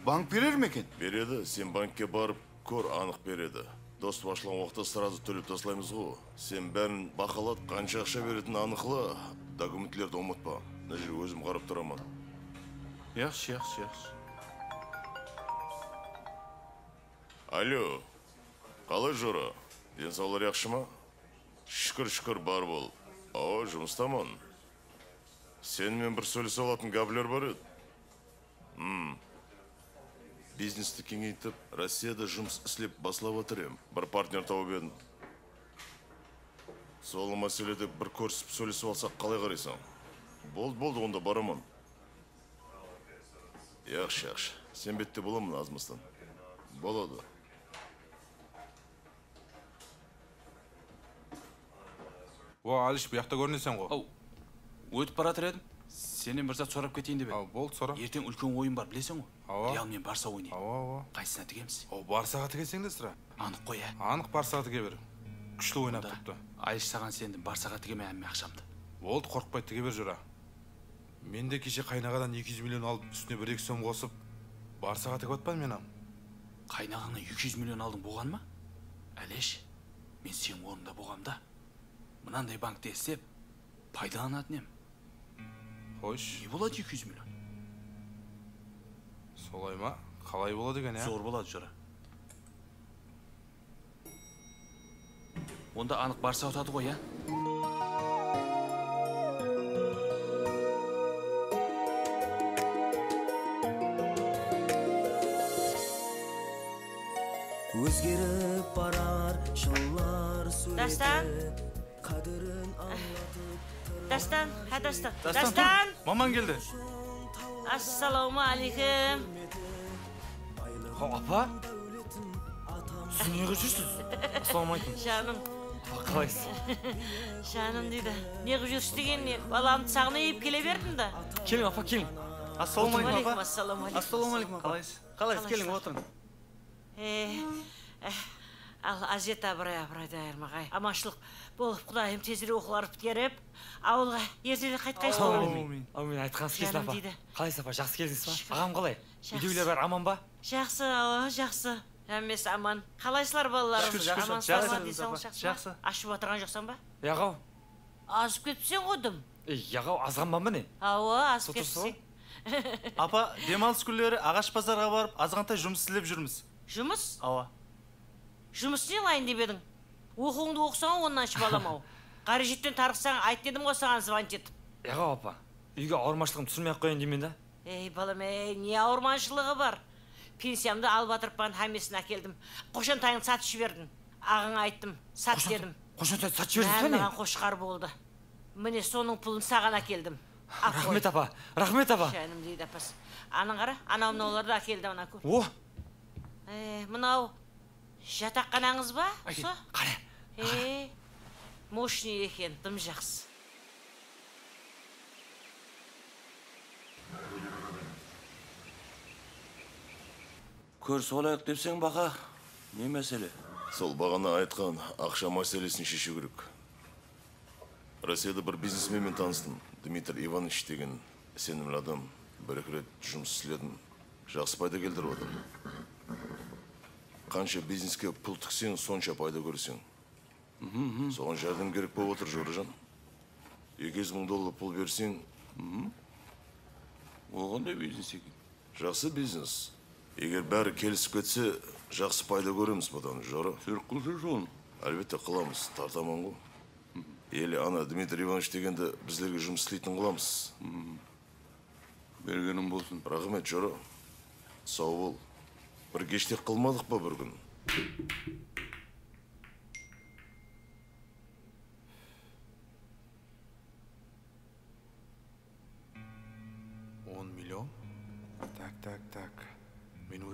bank berer me eken? Beredi, sen bankke barıp kór, anıq beredi. Dos basshılaǵan waqıtta srazı tólep taslaymız ǵo. Sen bárin baqalap, qansha aqsha beretin anıqla, dokumentlerdi umıtpa. Mına jerge ózim qarap turaman. Yaqshı, yaqshı, yaqshı. Alyo, qalay, jora? Densawlıqlar yaqshı ma? Shúkir, shúkir, bar bol. Awa, jumıstaman. Sen menen bir sóylesip alatın gápler bar edi. Hmm. Biznesti keńeytip, Rossiyada jumıs islep baslap atır em. Bir partner tawıp edim. Sol máselede bir kórisip sóylesip alsaq, qalay qaraysań? Boldı, boldı, onda baraman. Yaqshı, yaqshı. Sen bette bolaman azmastan. Boladı. O, Alish, bu jaqta kórineseń ǵo. Aw, ótip baratır edim. Sennen bir zat sorap keteyin dep edim. Aw, boldı, sora. Erteń úlken oyın bar, bileseń ǵo. Awa. Real menen Barsa oynaydı. Awa, awa. Qaysısına tigemz? Awa, awa. Anıq ǵoy, á? Anıq Barsaǵa tigeseń. Kúshli oynap turıptı. Alish, saǵan isendim, Barsaǵa tigemen hámme aqshamdı. Boldı, qorqpay tige ber, jora. Men de keshe qaynaǵadan eki júz million alıp, ústine bir-eki som qosıp, Barsaǵa tigip atpan men-ám. Qaynaǵańnan eki júz million aldıń, bolǵan ma? Álesh, men seniń ornında bolǵamda, mınanday bankte islep, paydalanatın em. Xoysh. Ne boladı eki júz million? Solay ma? Qalay boladı eken, ya? Zor boladı, jora. Onda anıq Barsa utadı ǵoy, ya? Ózgerip barar jıllar súreti. Dástan? Qádirin ańlatıp. Dástan, há, Dástan. Dástan, tur. Dástan! Maman keldi. Assalawma áleykum. Haw, apa? Siz ne qılıp júrsiz? Assalawma áleykum. Janım. Apa, qalaysız? Janım deydi. Ne qılıp júrsiz degen ne? Balamdı saǵınıp kele berdim da. Keliń, apa, keliń. Assalawma áleykum, apa. Wáleykum assalam, wáleykum assalam. Assalawma áleykum, apa. Qalaysız? Qalaysız? Keliń, otırıń. E, e, al, Aziyet abıray, abıraydı ayırmaǵay. Amanshılıq bolıp, Qudayım tezirek oqıwlardı pitkerip, awılǵa erterek qaytqaysız. Áwmiyn. Áwmiyn, aytqanıńız kelsin, apa. Janım deydi. Qalaysız, apa, jaqsı keldińiz ba? Aǵam qalay? Jaqsı. Úydegiler bári aman ba? Jaqsı, awa, jaqsı. Hámmesi aman. Qalaysızlar, balalarım? Jaqsı, jaqsı. Aman-sawman, densawlıq jaqsı ma? Jaqsı. Ashıp otırǵan joqsań ba? Yaq-aw. Azıp ketipseń ǵo dım. Ey, yaq-aw, azǵanbanba ne? Awa, azıp ketipseń. Apa, dem alıs kúnleri Aǵash bazarǵa barıp, azǵantay jumıs izlep júrmiz. Jumıs? Awa. Jumıs ne qılayın dep ediń? Oqıwıńdı oqısań, onnan shıp alam-aw. Ǵárejetten tarıqsań, ayt dedim ǵo saǵan zvonit etip. Yaq-aw, apa. Úyge awırmanshılıǵımdı túsirmey-aq qoyayın deymen da. Ey, balam, ey, ne awırmanshılıǵı bar? Pensiyamdı alıp atırıppan, hámmesin ákeldim. Qoshantayıńdı satıp jiberdim. Aǵańa ayttım, sat dedim. Qoshantay, qoshantaydı satıp jiberdińiz be ne? Mine, mınaǵan qoshqar boldı. Mine, sonıń pulın saǵan ákeldim. Al, qoy. Raxmet, apa, raxmet, apa. Jánim deydi, apas. Anań qara, anaw-mınawlardı ákeldi, ana kór. O! E, mınaw jataqxanańız ba? Áke, usı? Qara, qara. E, moshniy eken, dım jaqsı. Kórisip alayıq depseń, baqa. Ne másele? Sol baǵana aytqan aqsha máselesin sheshiw kerek. Rossiyada bir biznesmen menen tanıstım. Dmitriy Ivanıch degen isenimli adam. Bir-eki ret jumıs isledim. Jaqsı payda keltirip atır. Qansha bizneske pul tikseń, sonsha payda kóreseń. Soǵan járdem kerek bolıp atır, jorajan. Eki júz mıń dollar pul berseń. Ol qanday biznes eken? Jaqsı biznes. Eger bári kelisip ketse, jaqsı payda kóremiz budan, jora. Sırq qılsayız onı. Álbette, qılamız, tartaman ǵo. Ele, ana, Dmitriy Ivanıch degendi bizlerge jumıs isleytin qılamız. Bergenim bolsın. Raxmet, jora. Saw bol. Bir geshtek qılmadıq pa bir kún?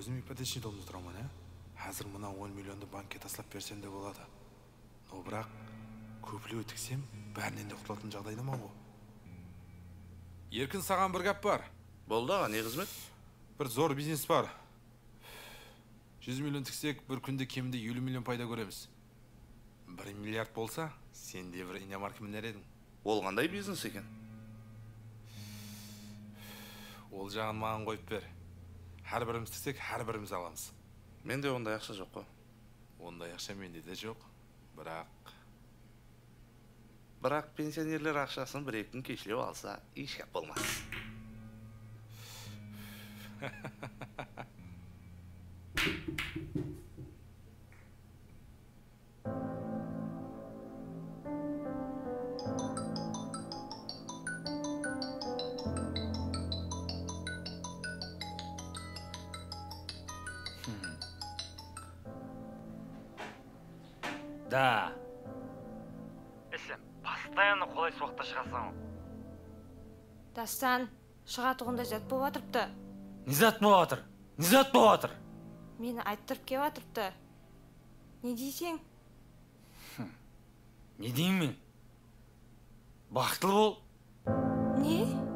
Ózim ipotechniy domda turaman, á? Házir mına on milliondı bankke taslap bersem de boladı. No, biraq kóplew tiksem, bárinen de qutılatuǵın jaǵdaydaman ǵo. Erkin, saǵan bir gáp bar. Boldı, aǵa, ne xızmet? Bir zor biznes bar. Júz million tiksek, bir kúnde keminde eliw million payda kóremiz. Bir milliard bolsa, sen de bir inomarka miner ediń. Ol qanday biznes eken? Ol jaǵın maǵan qoyıp ber. Hár birimiz tiksek, hár birimiz alamız. Mende onday aqsha joq ǵo. Onday aqsha mende de joq. Biraq Biraq pensionerler aqshasın bir-eki kún keshlep alsa, hesh gáp bolmas. Da. Isim, постоянно qolaysız waqıtta shıǵasań. Dástan, shıǵatuǵınday zat bolıp atırıptı. Ne zat bolıp atır? Ne zat bolıp atır? Meni ayttırıp kep atırıptı. Ne deyseń? Ne deyin men? Baxıtlı bol. Ne?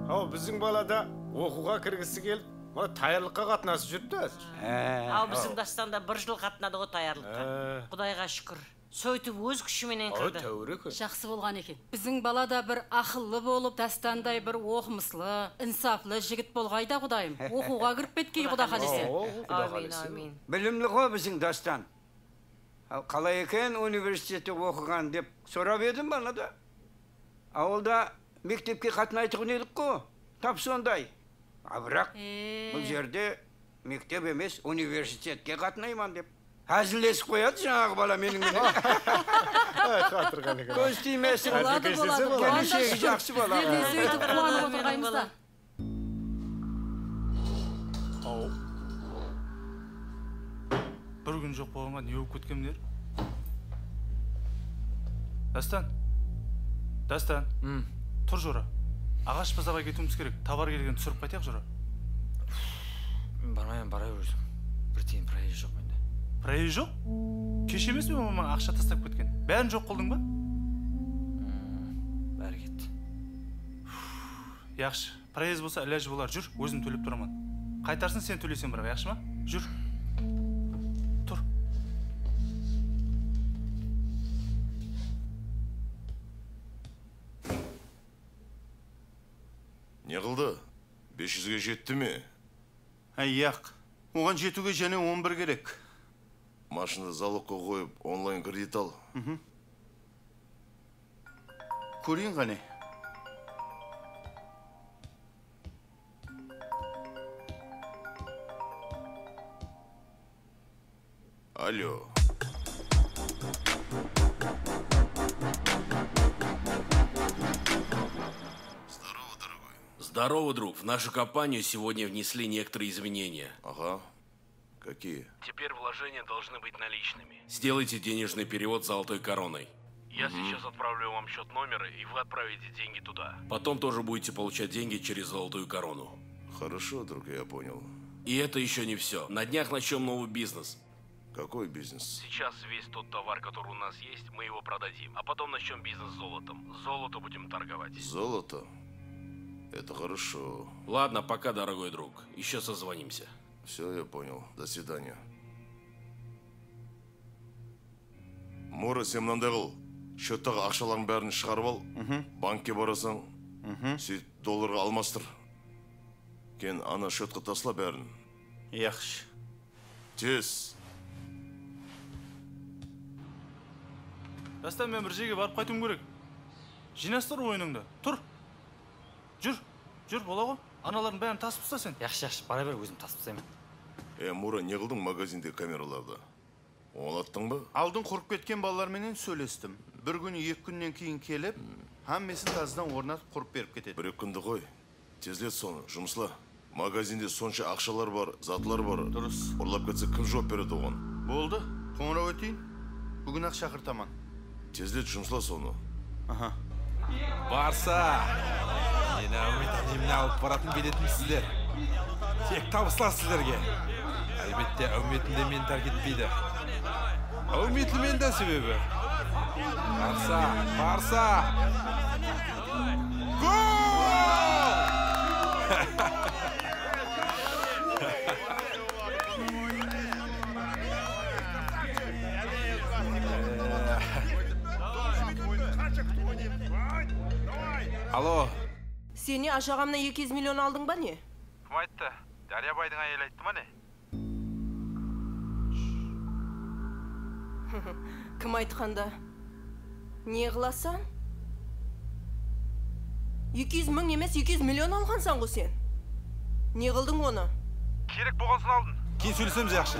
Haw, biziń bala da oqıwǵa kirgisi kelip, mına tayarlıqqa qatnasıp júripti házir. Há. Aw, biziń Dástan da bir jıl qatnadı ǵo tayarlıqqa. Há. Qudayǵa shúkir. Sóytip óz kúshi menen kirdi. Aw, táwir eken. Jaqsı bolǵan eken. Biziń bala da bir aqıllı bolıp, Dástanday bir oqımıslı, insaplı jigit bolǵay da, Qudayım. Oqıwǵa kirip ketkey, Quda qálese. Aw, Quda qálese. Ámin, ámin. Bilimli ǵo biziń Dástan. Al, qalay eken universitette oqıǵan dep sorap edim bana da. Awılda mektepke qatnaytuǵın edik ǵo, tap sonday. A, biraq bul jerde mektep emes, universitetke qatnayman dep házillesip qoyadı jańaǵı bala meniń menen. Ay, qatırǵan eken. Kóz tiymesin. Boladı, boladı. Keleshegi jaqsı bala. Bizler de sóytip quwanıp otırǵaymız da. Aw. Bir kún joq bolǵanǵa ne bolıp ketken der? Dástan. Dástan. Tur, jora. Aǵash bazarǵa ketiwimiz kerek. Tovar kelgenin túsirip qaytayıq, jora. Barmayman, bara ber óziń. Bir tiyin proezd joq mende. Proezd joq? Keshe emes pe mama aqsha taslap ketken? Bárin joq qıldıń ba? Bári ketti. Yaqshı. Proezd bolsa ilajı bolar, júr, ózim tólep turaman. Qaytarsın sen tóleyseń biraq, yaqshı ma? Júr. Tur. Ne qıldı? Bes júzge jetti me? Há, yaq. Oǵan jetiwge jáne on bir kerek. Mashindı zalogqa qoyıp, onlayn kredit al. Kóreyin qáne. Алло. Здорово, дорогой. Здорово, друг. В нашу компанию сегодня внесли некоторые изменения. Ага. Какие? Теперь вложения должны быть наличными. Сделайте денежный перевод золотой короной. Я сейчас отправлю вам счёт номера, и вы отправите деньги туда. Потом тоже будете получать деньги через золотую корону. Хорошо, друг, я понял. И это ещё не всё. На днях начнём новый бизнес. Какой бизнес? Сейчас весь тот товар, который у нас есть, мы его продадим, а потом начнём бизнес с золотом. Золото будем торговать. Золото? Это хорошо. Ладно, пока, дорогой друг. Ещё созвонимся. Всё, я понял. До свидания. Mora, sen mınanday qıl. Счёttaǵı aqshalardıń bárin shıǵarıp al. Bankke barasań, sóytip dollarǵa almastır. Keyin ana счёtqa tasla bárin. Yaqshı. Tez. Dástan, men bir jerge barıp qaytıwım kerek. Jıynastır oyınıńdı. Tur. Júr, júr, bola ǵo. Analardıń bárin tasıp tasla sen. Yaqshı, yaqshı, bara ber, ózim tasıp taslayman. E, Mura, ne qıldıń magazindegi kameralardı? Ońlattıń ba? Aldın qurıp ketken balalar menen sóylestim. Bir kún, eki kúnnen keyin kelip, hámmesin tazadan ornatıp qurıp berip ketedi. Bir-eki kúndi qoy. Tezlet sonı, jumısla. Magazinde sonsha aqshalar bar, zatlar bar. Durıs. Urlap ketse, kim juwap beredi oǵan? Boldı. Qońıraw eteyin, búgin-aq shaqırtaman. Tezlet, jumsla sonı. Aha. Barsa! Meni áwmet álemine alıp baratın biletim sizler. Tek tabıslar sizlerge. Álbette, áwmetim de meni tárk etpeydi. Áwmetli men de sebebi. Barsa! Barsa! Gol! Alo. Sen ne, ajaǵamnan eki júz million aldıń ba ne? Kim ayttı? Dárya baydıń áyeli ayttı ma ne? Kim aytqanda? Ne qılasań? Eki júz mıń emes, eki júz million alǵansań ǵo sen. Ne qıldıń onı? Kerek bolǵan soń aldım. Keyin sóylesemiz, yaqshı.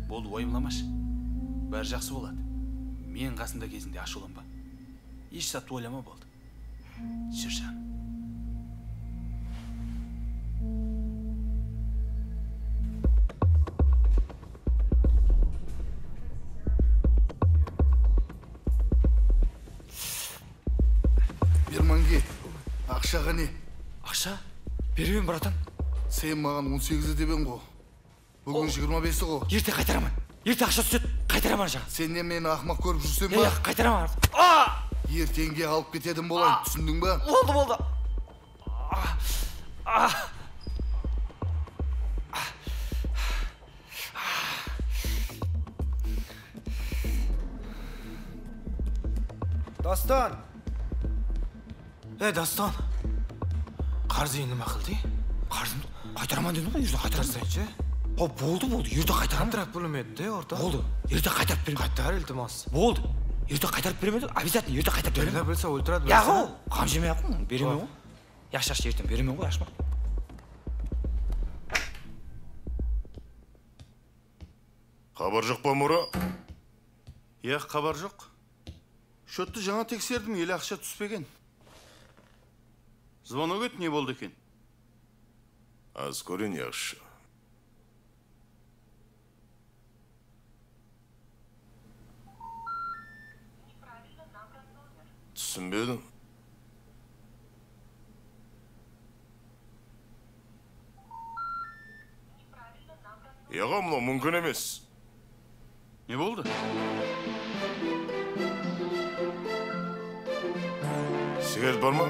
Boldı, uwayımlamash. Bári jaqsı boladı. Men qasında kezinde ashıwlanba. Hesh zattı oylama, boldı. Júr, janım. Bermange, aqsha qáne? Aqsha? Beremen, bratan. Sen maǵan on segiz dep eń ǵo. Búgin jigirma besi ǵo. Erte qaytaraman. Erte aqsha túsedi, qaytaraman jaǵa. Sen ne, meni aqmaq kórip júrseń ba? Ya, qaytaraman. A! Erteńge alıp ketedim bolayın, túsindiń ba? Boldı, boldı. Dástan! Ey, Dástan! Qarız endi nima qıldı? Qarızımdı qaytaraman dedim ǵoy, erte qaytaraman. Dástan, she? Haw, boldı, boldı, erte qaytaraman. Kontrakt pulım edi de, orta. Boldı, erte qaytarıp beremen. Qaytar, iltimas. Boldı, erte qaytarıp beremen, obязательно erte qaytarıp beremen. Bilsa, bilsa, óltiredi. Ya, bilsa. Ǵo, ǵam jemey-aq, beremen ǵo. Yaqshı, yaqshı, erteń beremen ǵo, yaqshı ma? Xabar joq pa, Mura? Yaq, xabar joq. Shottı jańa tekserdim, ele aqsha túspegen. Zvonok edi, ne boldı eken? Az kóreyin, yaqshı. Túsinbedim. Yaǵa, mınaw múmkin emes. Ne boldı? Sigaret bar ma?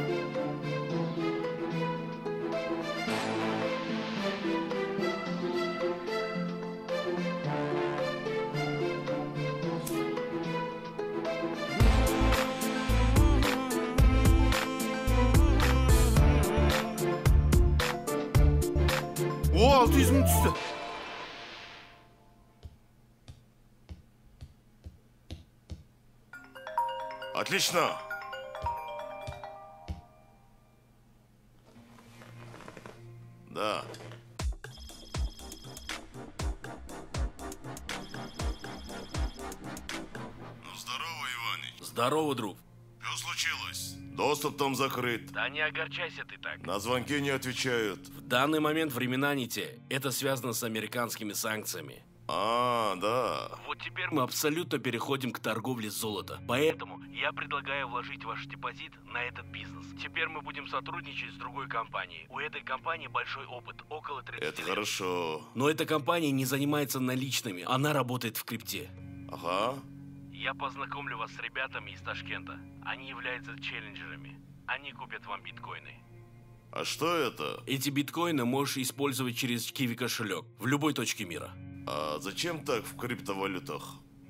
O, altı júz mıń tústi. Отлично! Да. Ну, здорово, Иваныч. Здорово, друг. Что случилось? Доступ там закрыт. Да не огорчайся ты так. На звонки не отвечают. В данный момент времена не те. Это связано с американскими санкциями. А, да. Вот теперь мы абсолютно переходим к торговле золота. Поэтому я предлагаю вложить ваш депозит на этот бизнес. Теперь мы будем сотрудничать с другой компанией. У этой компании большой опыт, около тридцати лет. Это хорошо. Но эта компания не занимается наличными, она работает в крипте. Ага. Я познакомлю вас с ребятами из Ташкента. Они являются челленджерами. Они купят вам биткоины. А что это? Эти биткоины можешь использовать через Киви кошелек в любой точке мира. А зачем так в криптовалютах?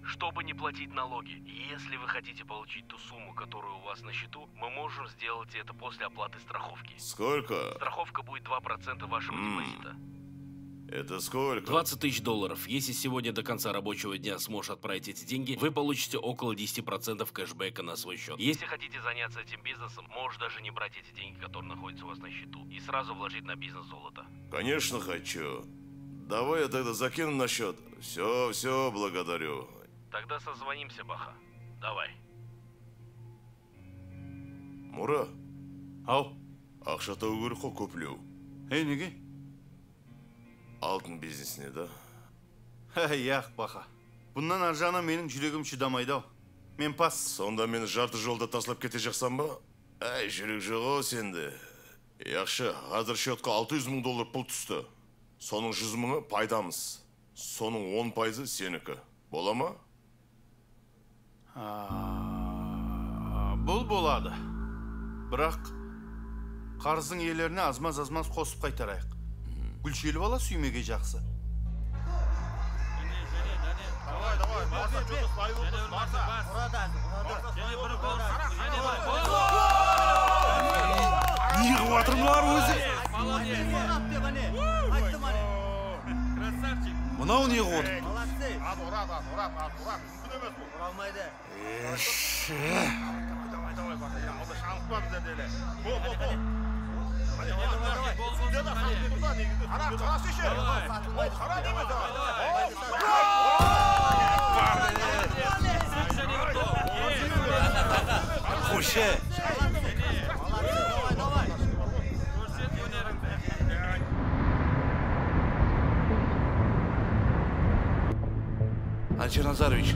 Чтобы не платить налоги. Если вы хотите получить ту сумму, которая у вас на счету, мы можем сделать это после оплаты страховки. Сколько? Страховка будет два процента вашего депозита. Это сколько? Двадцать тысяч долларов. Если сегодня до конца рабочего дня сможешь отправить эти деньги, вы получите около десяти процентов кэшбэка на свой счёт. Если хотите заняться этим бизнесом, можешь даже не брать эти деньги, которые находятся у вас на счету, и сразу вложить на бизнес золото. Конечно хочу. Давай я тогда закину на счёт. Всё, всё, благодарю. Тогда созвонимся, Баха. Давай. Мура. Ау. Aqsha tabıw kerek ǵo kóplew. Hey, nege? Altın biznesine da. Hey, yaq, baqa. Bunnan arjaǵına meniń júregim shıdamaydı-aw. Men pas. Sonda meni jartı jolda taslap ketejaqsań ba? Áy, júrek joq-aw sende. Yaqshı, házir shyotka altı júz mıń dollar pul tústi. Sonıń júz mıńı paydamız. Sonıń on payızı seniki. Bola ma? Aa, bul boladı. Biraq qarızdıń iyelerine azmaz-azmaz qosıp qaytarayıq. Gúlsheli bala súymege jaqsı. Davay, davay, Barsa, что-то слои. Uradı, uradı. Qara, qara, qara. Ne qılıp atır mınalar ózi? Ayttım, áne. Mınaw ne qılıp atır? Молодцы. Az uradı, az uradı, az uradı. Múmkin emes bul. Ura almaydı. Eshi. Davay, davay, davay, Barsa, ya, alda shańlıqpa bizlerde ele. Hop, hop, hop. Qara, qara, seshe. Qara, deymen saǵan. Qoysha. Alisher Nazarovich,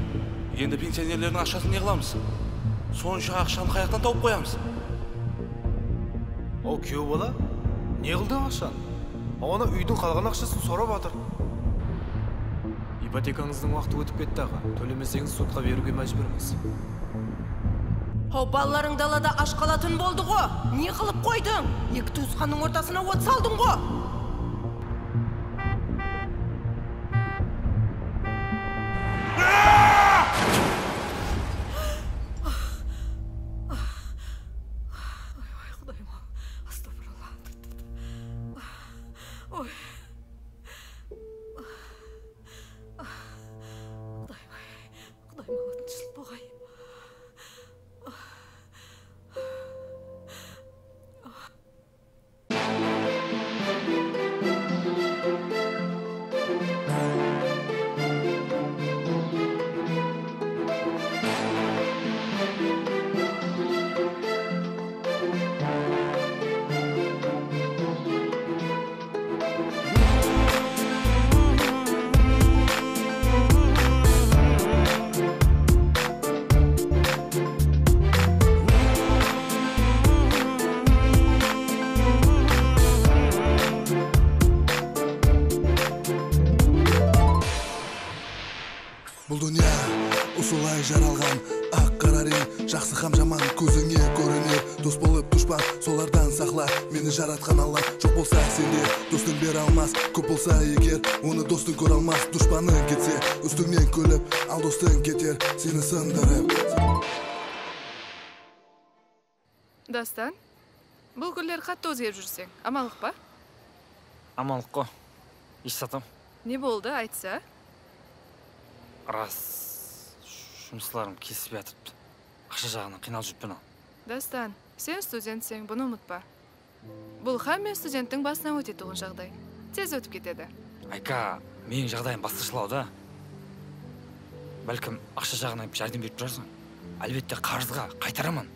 endi pensionerlerdiń aqshasın ne qılamız? Sonsha aqshanı qayaqtan tawıp qoyamız? Aw, kúyew bala, ne qıldıń aqshanı? Aw, ana úydiń qalǵan aqshasın sorap atır. Ipotekańızdıń waqtı ótip ketti, aǵa. Tólemeseńiz, sudqa beriwge májbúrmiz. Haw, balalarıń dalada ash qalatın boldı ǵo. Ne qılıp qoydıń? Eki tuwısqannıń ortasına ot saldıń ǵo. Ay, ay, Qudayım-aw, astagfirullah. Oy. Qudayım-ay, Qudayım-aw, tınıshlıq boǵay. Bul dúnya usılay jaralǵan, aq-qara reń, jaqsı hám jaman kózińe kóriner. Dos bolıp dushpan, solardan saqla, meni jaratqan Alla. Joq bolsa sende dostıń bere almas, kóp bolsa eger, onı dostıń kóre almas. Dushpanıń ketse, ústińnen kúlip, al dostıń keter, seni sındırıp. Dástan, bul kúnler qattı ózgerip júrseń, amanlıq pa? Amanlıq ǵo, eshzatam. Ne boldı, aytsa? Ras, jumıslarım kelispey atırıptı. Aqsha jaǵınan qıynalıp júrippen-aw. Dástan, sen studentseń, bunı umıtpa. Bul hámme studenttiń basınan ótetuǵın jaǵday. Tez ótip ketedi. Ayka, meniń jaǵdayım basqashalaw da. Bálkim, aqsha jaǵınan járdem berip turarsań. Álbette, qarızǵa qaytaraman.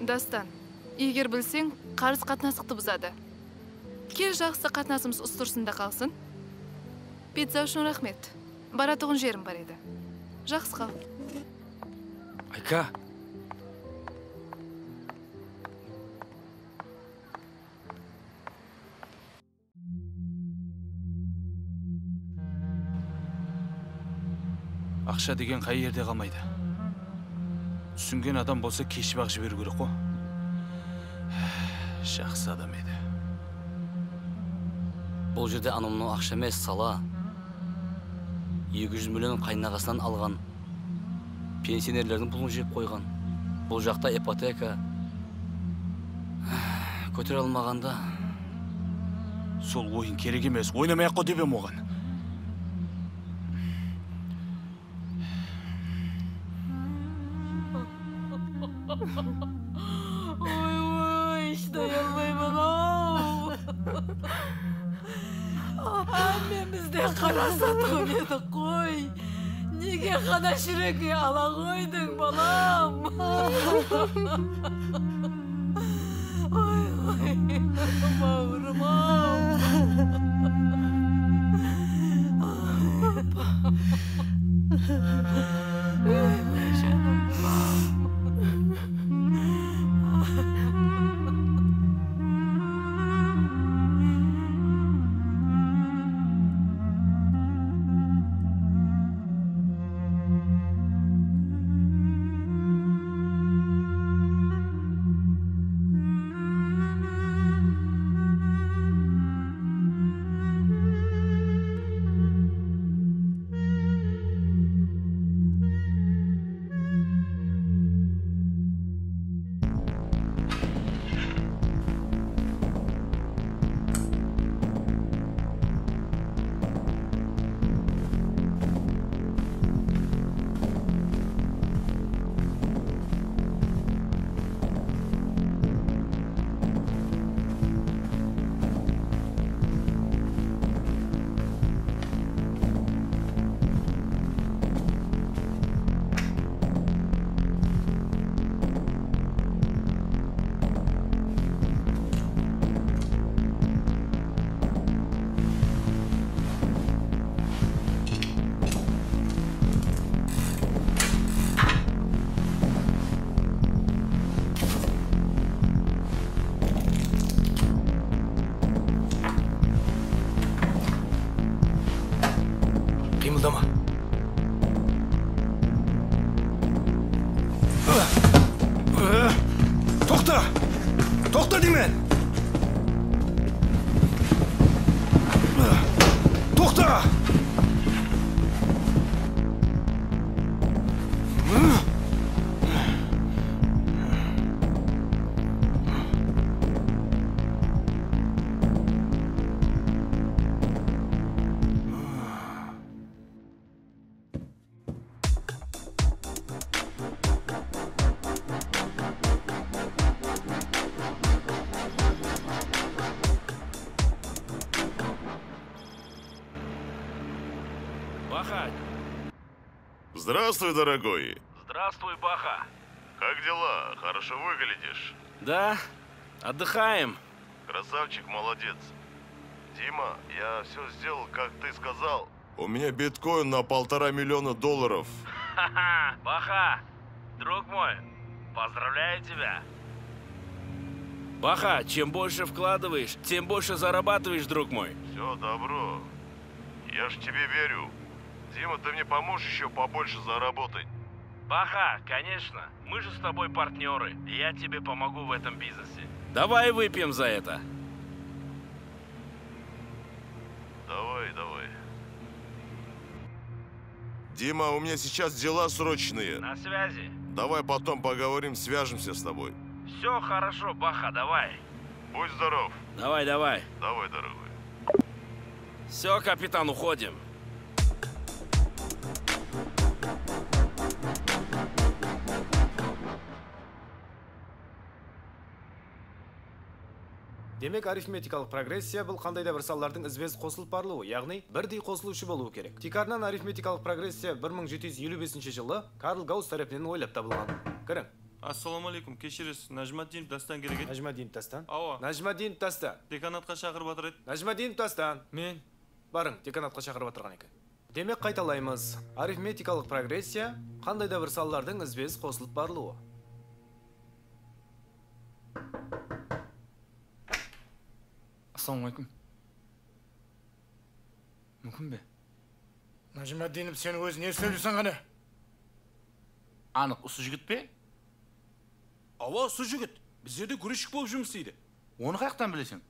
Dástan, eger bilseń, qarız qatnasıqtı buzadı. Kel, jaqsı, qatnasımız usı tursında qalsın. Pizza ushın raxmet. Baratuǵın jerim bar edi. Jaqsı qal. Ayka! Aqsha degen qay jerde qalmaydı? Túsingen adam bolsa keship-aq jiberiw kerek ǵo. Jaqsı adam edi. Bul jerde anaw-mınaw aqsha emes, sala. Eki júz million qaynaǵasınan alǵan. Pensionerlerdiń pulın jep qoyǵan. Bul jaqta ipoteka. Kótere almaǵanda. Sol oyın kerek emes, oynamay-aq qoy dep em oǵan. Oy, oy, shıday almayman-aw. Hámmemiz de qarasatuǵın edik ǵoy. Nege ǵana júrekti ala ǵoydıń, balam? Oy, oy, bawırım-aw. Oy, janım. Qıymıldama. Toqta! Toqta deymen! Toqta! Baha. Здравствуй, дорогой. Здравствуй, Баха. Как дела? Хорошо выглядишь. Да, отдыхаем. Красавчик, молодец. Дима, я всё сделал, как ты сказал. У меня биткоин на полтора миллиона долларов. Ха-ха, Баха, друг мой, поздравляю тебя. Баха, чем больше вкладываешь, тем больше зарабатываешь, друг мой. Всё, добро. Я ж тебе верю. Дима, ты мне поможешь ещё побольше заработать? Баха, конечно. Мы же с тобой партнёры. Я тебе помогу в этом бизнесе. Давай выпьем за это. Давай, давай. Дима, у меня сейчас дела срочные. На связи. Давай потом поговорим, свяжемся с тобой. Всё хорошо, Баха, давай. Будь здоров. Давай, давай. Давай, дорогой. Всё, капитан, уходим. Demek, arifmetikalıq progressiya bul qanday da bir sanlardıń izbe-iz qosılıp barılıwı, yaǵnıy birdey qosılıwshı bolıwı kerek. Tiykarınan arifmetikalıq progressiya bir mıń jeti júz eliw besinshi jılı Karl Gauss tárepinen oylap tabılǵan. Kiriń. Assalawma aleykum, keshiresiz, Najmaddinov Dastan kerek edi. Najmaddinov Dastan? Awa. Najmaddinov Dastan. Dekanatqa shaqırıp atır edi. Najmaddinov Dastan. Men. Barıń, dekanatqa shaqırıp atırǵan eken. Demek, qaytalaymız. Arifmetikalıq progressiya, qanday da bir sanlardıń izbe-iz qosılıp barılıwı. Assalawma aleykum. Múmkin be? Najmaddinov, sen ózi ne islep júrseń qáne? Anıq, usı jigit pe? Awa, usı jigit. Bizlerde gúrezshik bolıp jumıs isleydi. Onı qayaqtan bileseń?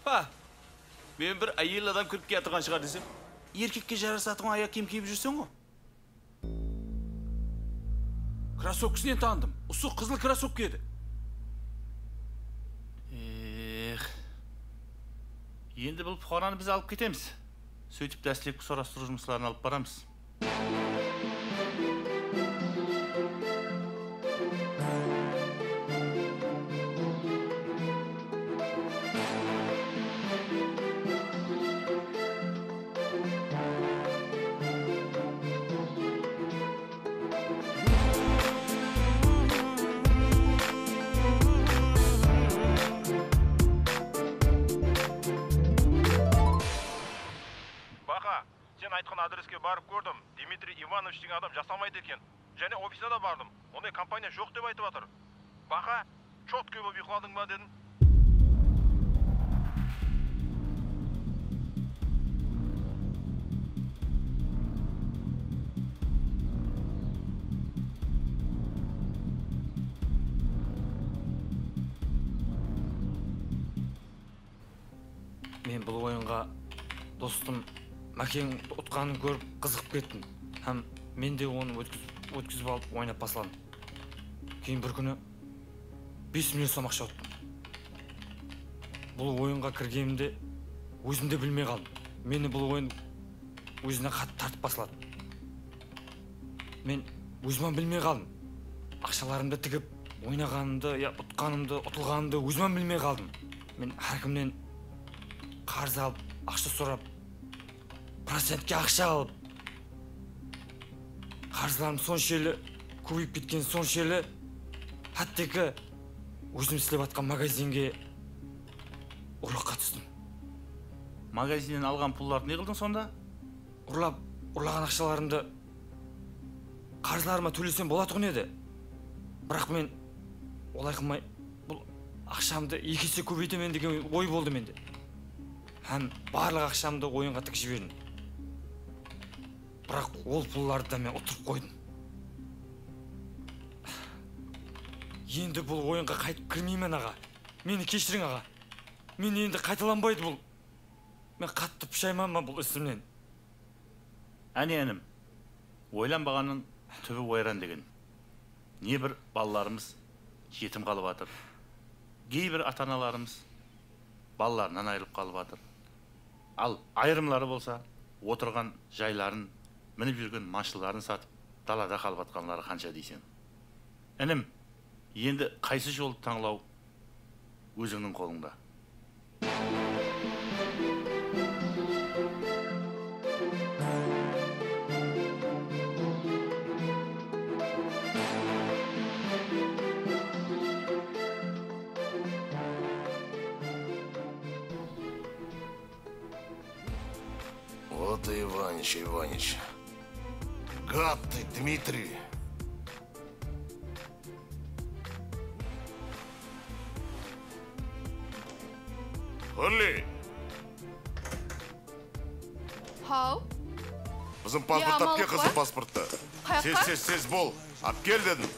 Pa! Men bir áyel adam kirip kiyatırǵan shıǵar desem, erkekke jarasatuǵın ayaq kiyim kiyip júrseń ǵo. Krossovkasınen tanıdım. Usı qızıl krossovka edi. Ex. Endi bul puqaranı biz alıp ketemiz. Sóytip, dáslepki sorastırıw jumısların alıp baramız. Dmitriy Ivanovich degen adam jasamaydı eken. Jáne ofisine de bardım. Onday kompaniya joq dep aytıp atır. Baqa, chotkoy bolıp uyqıladıń ba dedim. Men bul oyınǵa dostım Mákeńdi utqanın kórip qızıǵıp kettim hám men de onı ótkizip, ótkizip alıp oynap basladım. Keyin bir kúni bes million som aqsha uttım. Bul oyınǵa kirgenimde ózim de bilmey qaldım. Meni bul oyın ózine qattı tartıp basladı. Men ózim-ám bilmey qaldım. Aqshalarımdı tigip, oynaǵanımdı, ya utqanımdı, utılǵanımdı ózim-ám bilmey qaldım. Men hár kimnen qarız alıp, aqsha sorap, procentke aqsha alıp, qarızlarım sonshelli kóbeyip ketken, sonshelli, hátteki ózim islep atqan magazinge urlıqqa tústim. Magazinnen alǵan pullardı ne qıldıń sonda? Urlap, urlaǵan aqshalarımdı qarızlarıma tólesem bolatuǵın edi. Biraq men olay qılmay, bul aqshamdı eki ese kóbeytemen degen oy boldı mende. Hám barlıq aqshamdı oyınǵa tigip jiberdim. Biraq ol pullardı da men uttırıp qoydım. Endi bul oyınǵa qaytıp kirmeymen, aǵa. Meni keshiriń, aǵa. Men endi qaytalanbaydı bul. Men qattı pushaymanman bul isimnen. Áne, inim, oylanbaǵannıń túbi oyran degen. Ne bir balalarımız jetim qalıp atır, gey bir ata-analarımız balalarınan ayırılıp qalıp atır. Al, ayırımları bolsa otırǵan jayların, minip júrgen mashinaların satıp, dalada qalıp atqanları qansha deyseń. Inim, endi qaysı joldı tańlaw ózińniń qolıńda. Вот и Иваныч, Иваныч. Гад ты, Дмитрий! Hurli! Haw? Qızım, pasport alıp kel, qızım, pasporttı. Qayaqqa? Tez, tez, tez bol. Alıp kel dedim.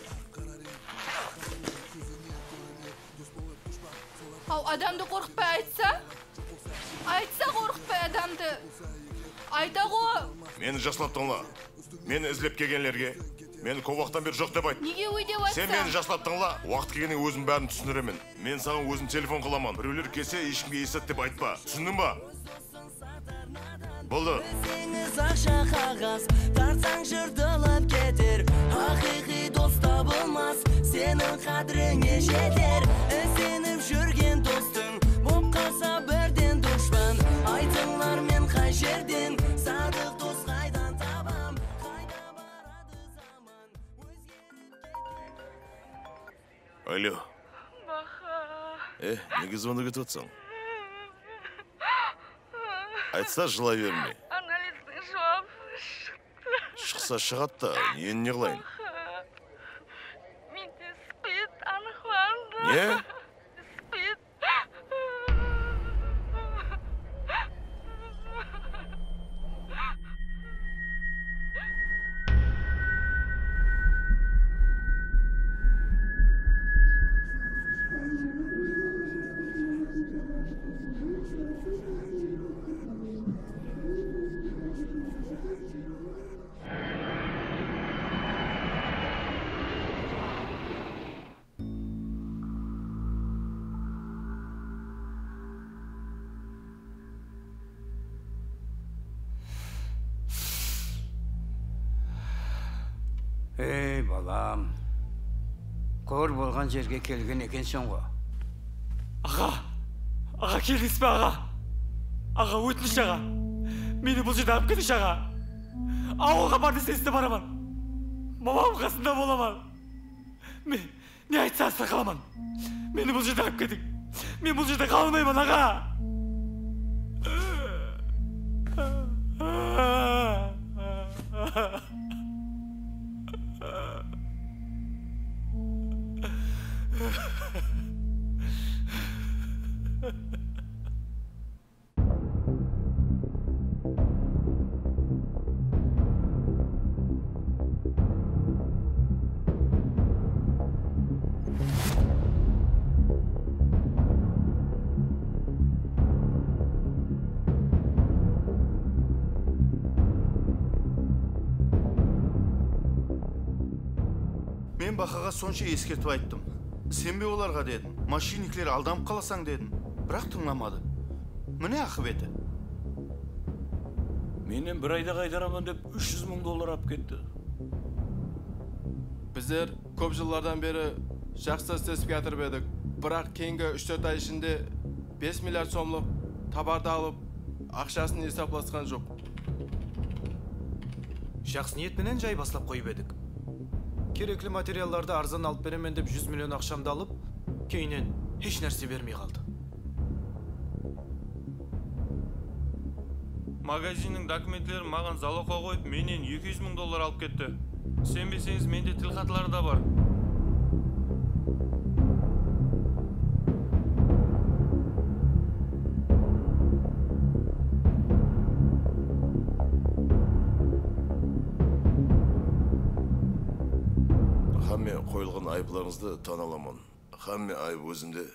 Haw, adamdı qorqıtpay aytsa? Aytsa qorqıtpay adamdı. Ayta ǵo. Meni jaqsılap tıńla. Meni izlep kelgenlerge, meni kóp waqıttan beri joq dep ayt. Nege óy dep aytsań? Sen meni jaqsılap tıńla, waqıt kelgende ózim bárin túsindiremen. Men saǵan ózim telefon qılaman. Birewler kelse, eshkimge eslet dep aytpa. Túsindiń ba? Boldı. Bilseńiz aqsha qaǵaz, tartsań jırtılıp keter. Haqıyqıy dos tabılmas, seniń qádirińe jeter. Isenip júrgen dostıń bolıp qalsa birden dushpan. Aytıńlar, men qay jerden sadıq dos qaydan tabam? Qayda baradı zaman? Ózgerip keter. Alo. Baqa. E, nege zvonok etip atsań? Aytsa, jılay bermey. Analizdiń juwabı shıqtı. Shıqsa shıǵadı da, endi ne qılayın? Baqa. Mende spid anıqlandı. Ne? Spid. Ey, balam. Kór bolǵan jerge kelgen ekenseń ǵo. Aǵa! Aǵa, keldińiz be, aǵa? Aǵa, ótinish, aǵa. Meni bul jerden alıp ketińshi, aǵa. Awılǵa bar deseń, sizde baraman. Mamam qasında bolaman. Men Ne aytsańız da qalaman. Meni bul jerde alıp ketiń. Men bul jerde qala almayman, aǵa. Men Bahaǵa sonsha eskertip ayttım. Isenbe olarǵa dedim. Moshinnikler aldanıp qalasań dedim. Biraq tıńlamadı. Mine aqıbeti. Mennen bir ayda qaytaraman dep úsh júz mıń dollar alıp ketti. Bizler kóp jıllardan beri jaqsı islesip kiyatırıp edik. Biraq keyingi úsh-tórt ay ishinde bes milliard somlıq tovardı alıp, aqshasın esaplasqan joq. Jaqsı niyet penen jay baslap qoyıp edik. Kerekli materiallardı arzan alıp beremen dep júz million aqshamdı alıp, keyinen hesh nárse bermey qaldı. Magazinniń dokumentlerin maǵan zalogqa qoyıp, mennen eki júz mıń dollar alıp ketti. Isenbeseńiz, mende tilxatları da bar. Hámme qoyılǵan ayıplarıńızdı tán alaman. Hámme ayıp ózimde.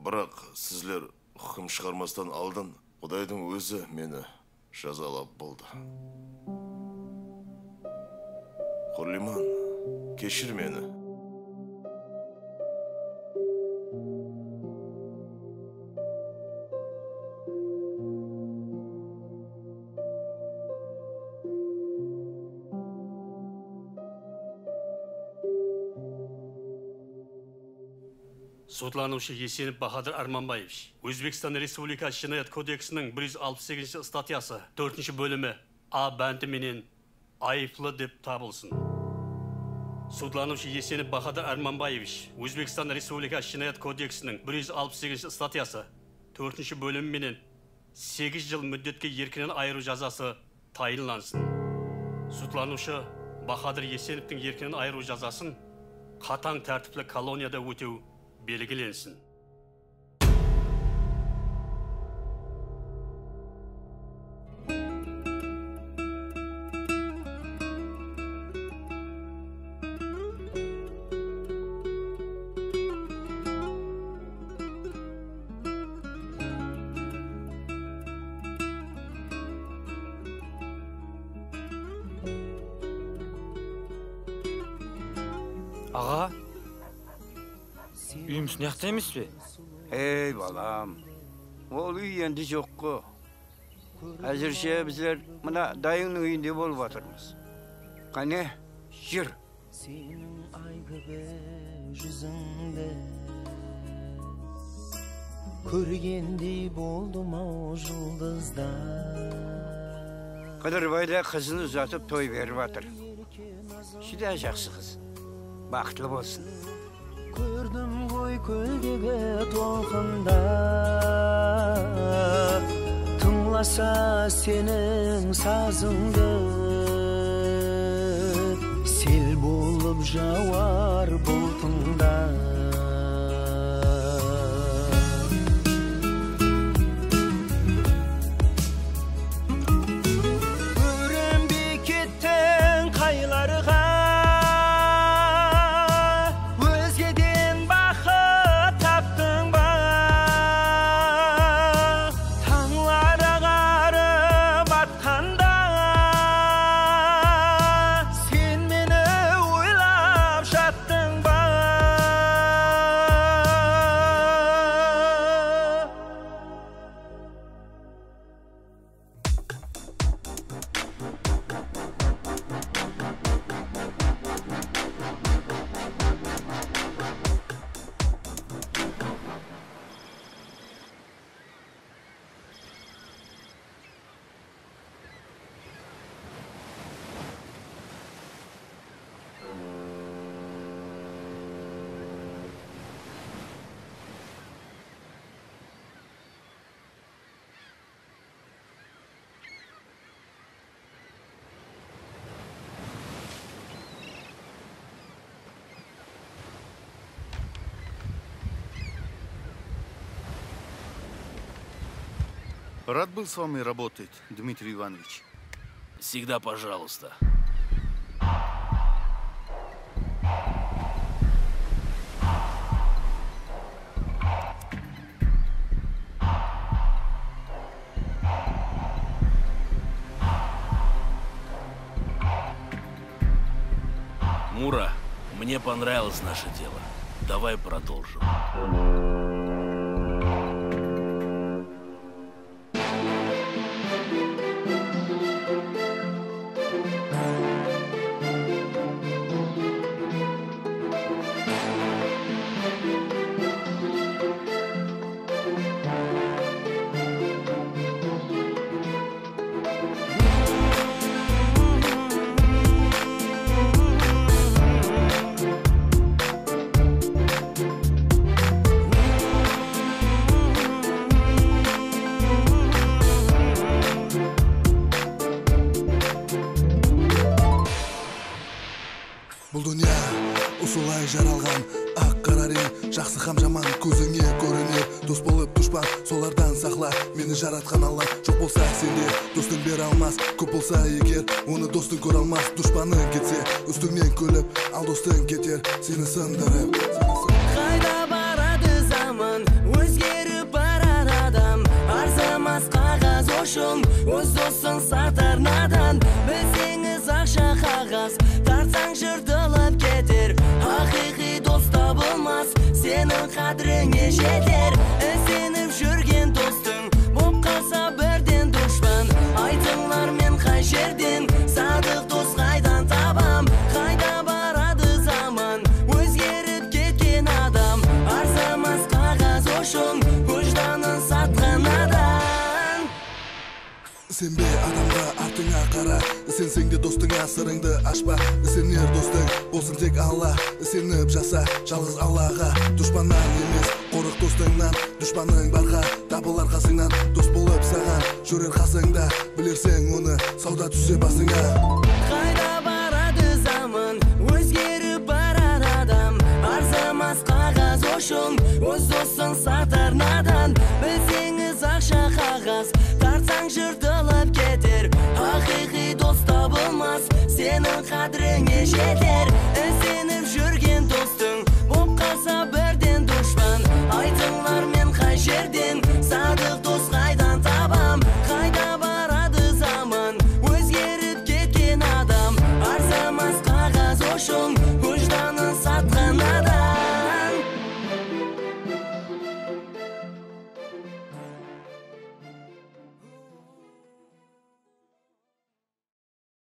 Biraq sizler húkim shıǵarmastan aldın Qudaydıń ózi meni jazalap boldı. Húrliman, keshir meni. Sudlanıwshı Esenov Bahadır Ármanbaevich Ózbekstan Respublikası Jınayat kodeksiniń bir júz alpıs segizinshi statyası tórtinshi bólimi A bándi menen ayıplı dep tabılsın. Sudlanıwshı Esenov Bahadır Ármanbaevich Ózbekstan Respublikası Jınayat kodeksiniń bir júz alpıs segizinshi statyası tórtinshi bólimi menen segiz jıl múddetke erkinen ayırıw jazası tayınlansın. Sudlanıwshı Bahadır Esenovtıń erkinen ayırıw jazasın qatań tártipli koloniyada ótew belgilensin. Aǵa, úyimiz mıyaqta emes pe? Ey, balam, ol úy endi joq-ǵo. Házirshe bizler mına dayıńnıń úyinde bolıp atırmız. Qáne, júr. Seniń aygúbe júzińdi kórgendey boldım-aw, juldızlar. Qıdırbay da qızın uzatıp toy berip atır. Júdá jaqsı qız. Baxıtlı bolsın. Kórdim ǵoy kóldegi tolqında, tıńlasa seniń sazıńdı, sel bolıp jawar bultıńda. Órenbey kettiń qaylarǵa, ózgeden baxıt taptıń ba? Tańlar aǵarıp atqanda, sen meni oylap jattıń ba? Рад был с вами работать, Дмитрий Иванович. Всегда пожалуйста. Мура, мне понравилось наше дело. Давай продолжим. Bul dúnya usılay jaralǵan, aq-qara reń, jaqsı hám jaman kózińe kóriner. Dos bolıp dushpan, solardan saqla, meni jaratqan Alla. Joq bolsa sende dostıń bere almas, kóp bolsa eger, onı dostıń kóre almas. Dushpanıń ketse, ústińnen kúlip, al dostıń keter, seni sındırıp. Qayda baradı zaman, ózgerip barar adam. Arzamas qaǵaz ushın, óz dosın satar nadan. Bilseńiz, aqsha qaǵaz, tartsań, jırtılıp keter. Haqıyqıy dos tabılmas, seniń qádirińe jeter. Isenip júrgen dostıń bolıp qalsa birden dushpan. Aytıńlar, men qay jerden, sadıq dos qaydan tabam? Qayda baradı zaman, ózgerip ketken adam. Arzamas qaǵaz ushın, wıjdanın satqan nadan. Isenbe adamǵa, artıńa qara. Isenseń de dostıńa sırıńdı ashpa. Isener dostıń bolsın tek Alla. Isenip jasa jalǵız Allaǵa. Dushpannan emes, qorıq dostıńnan. Dushpanıń barǵa, tabılar qasıńnan. Dos bolıp saǵan júrer qasıńda. Bilerseń onı, sawda tússe basıńa. Qayda baradı zaman, ózgerip barar adam. Arzamas qaǵaz ushın, óz dosın satar nadan. Bilseńiz, aqsha qaǵaz, tartsań, jırtılıp keter. Haqıyqıy dos tabılmas, seniń qádirińe jeter. Isenip júrgen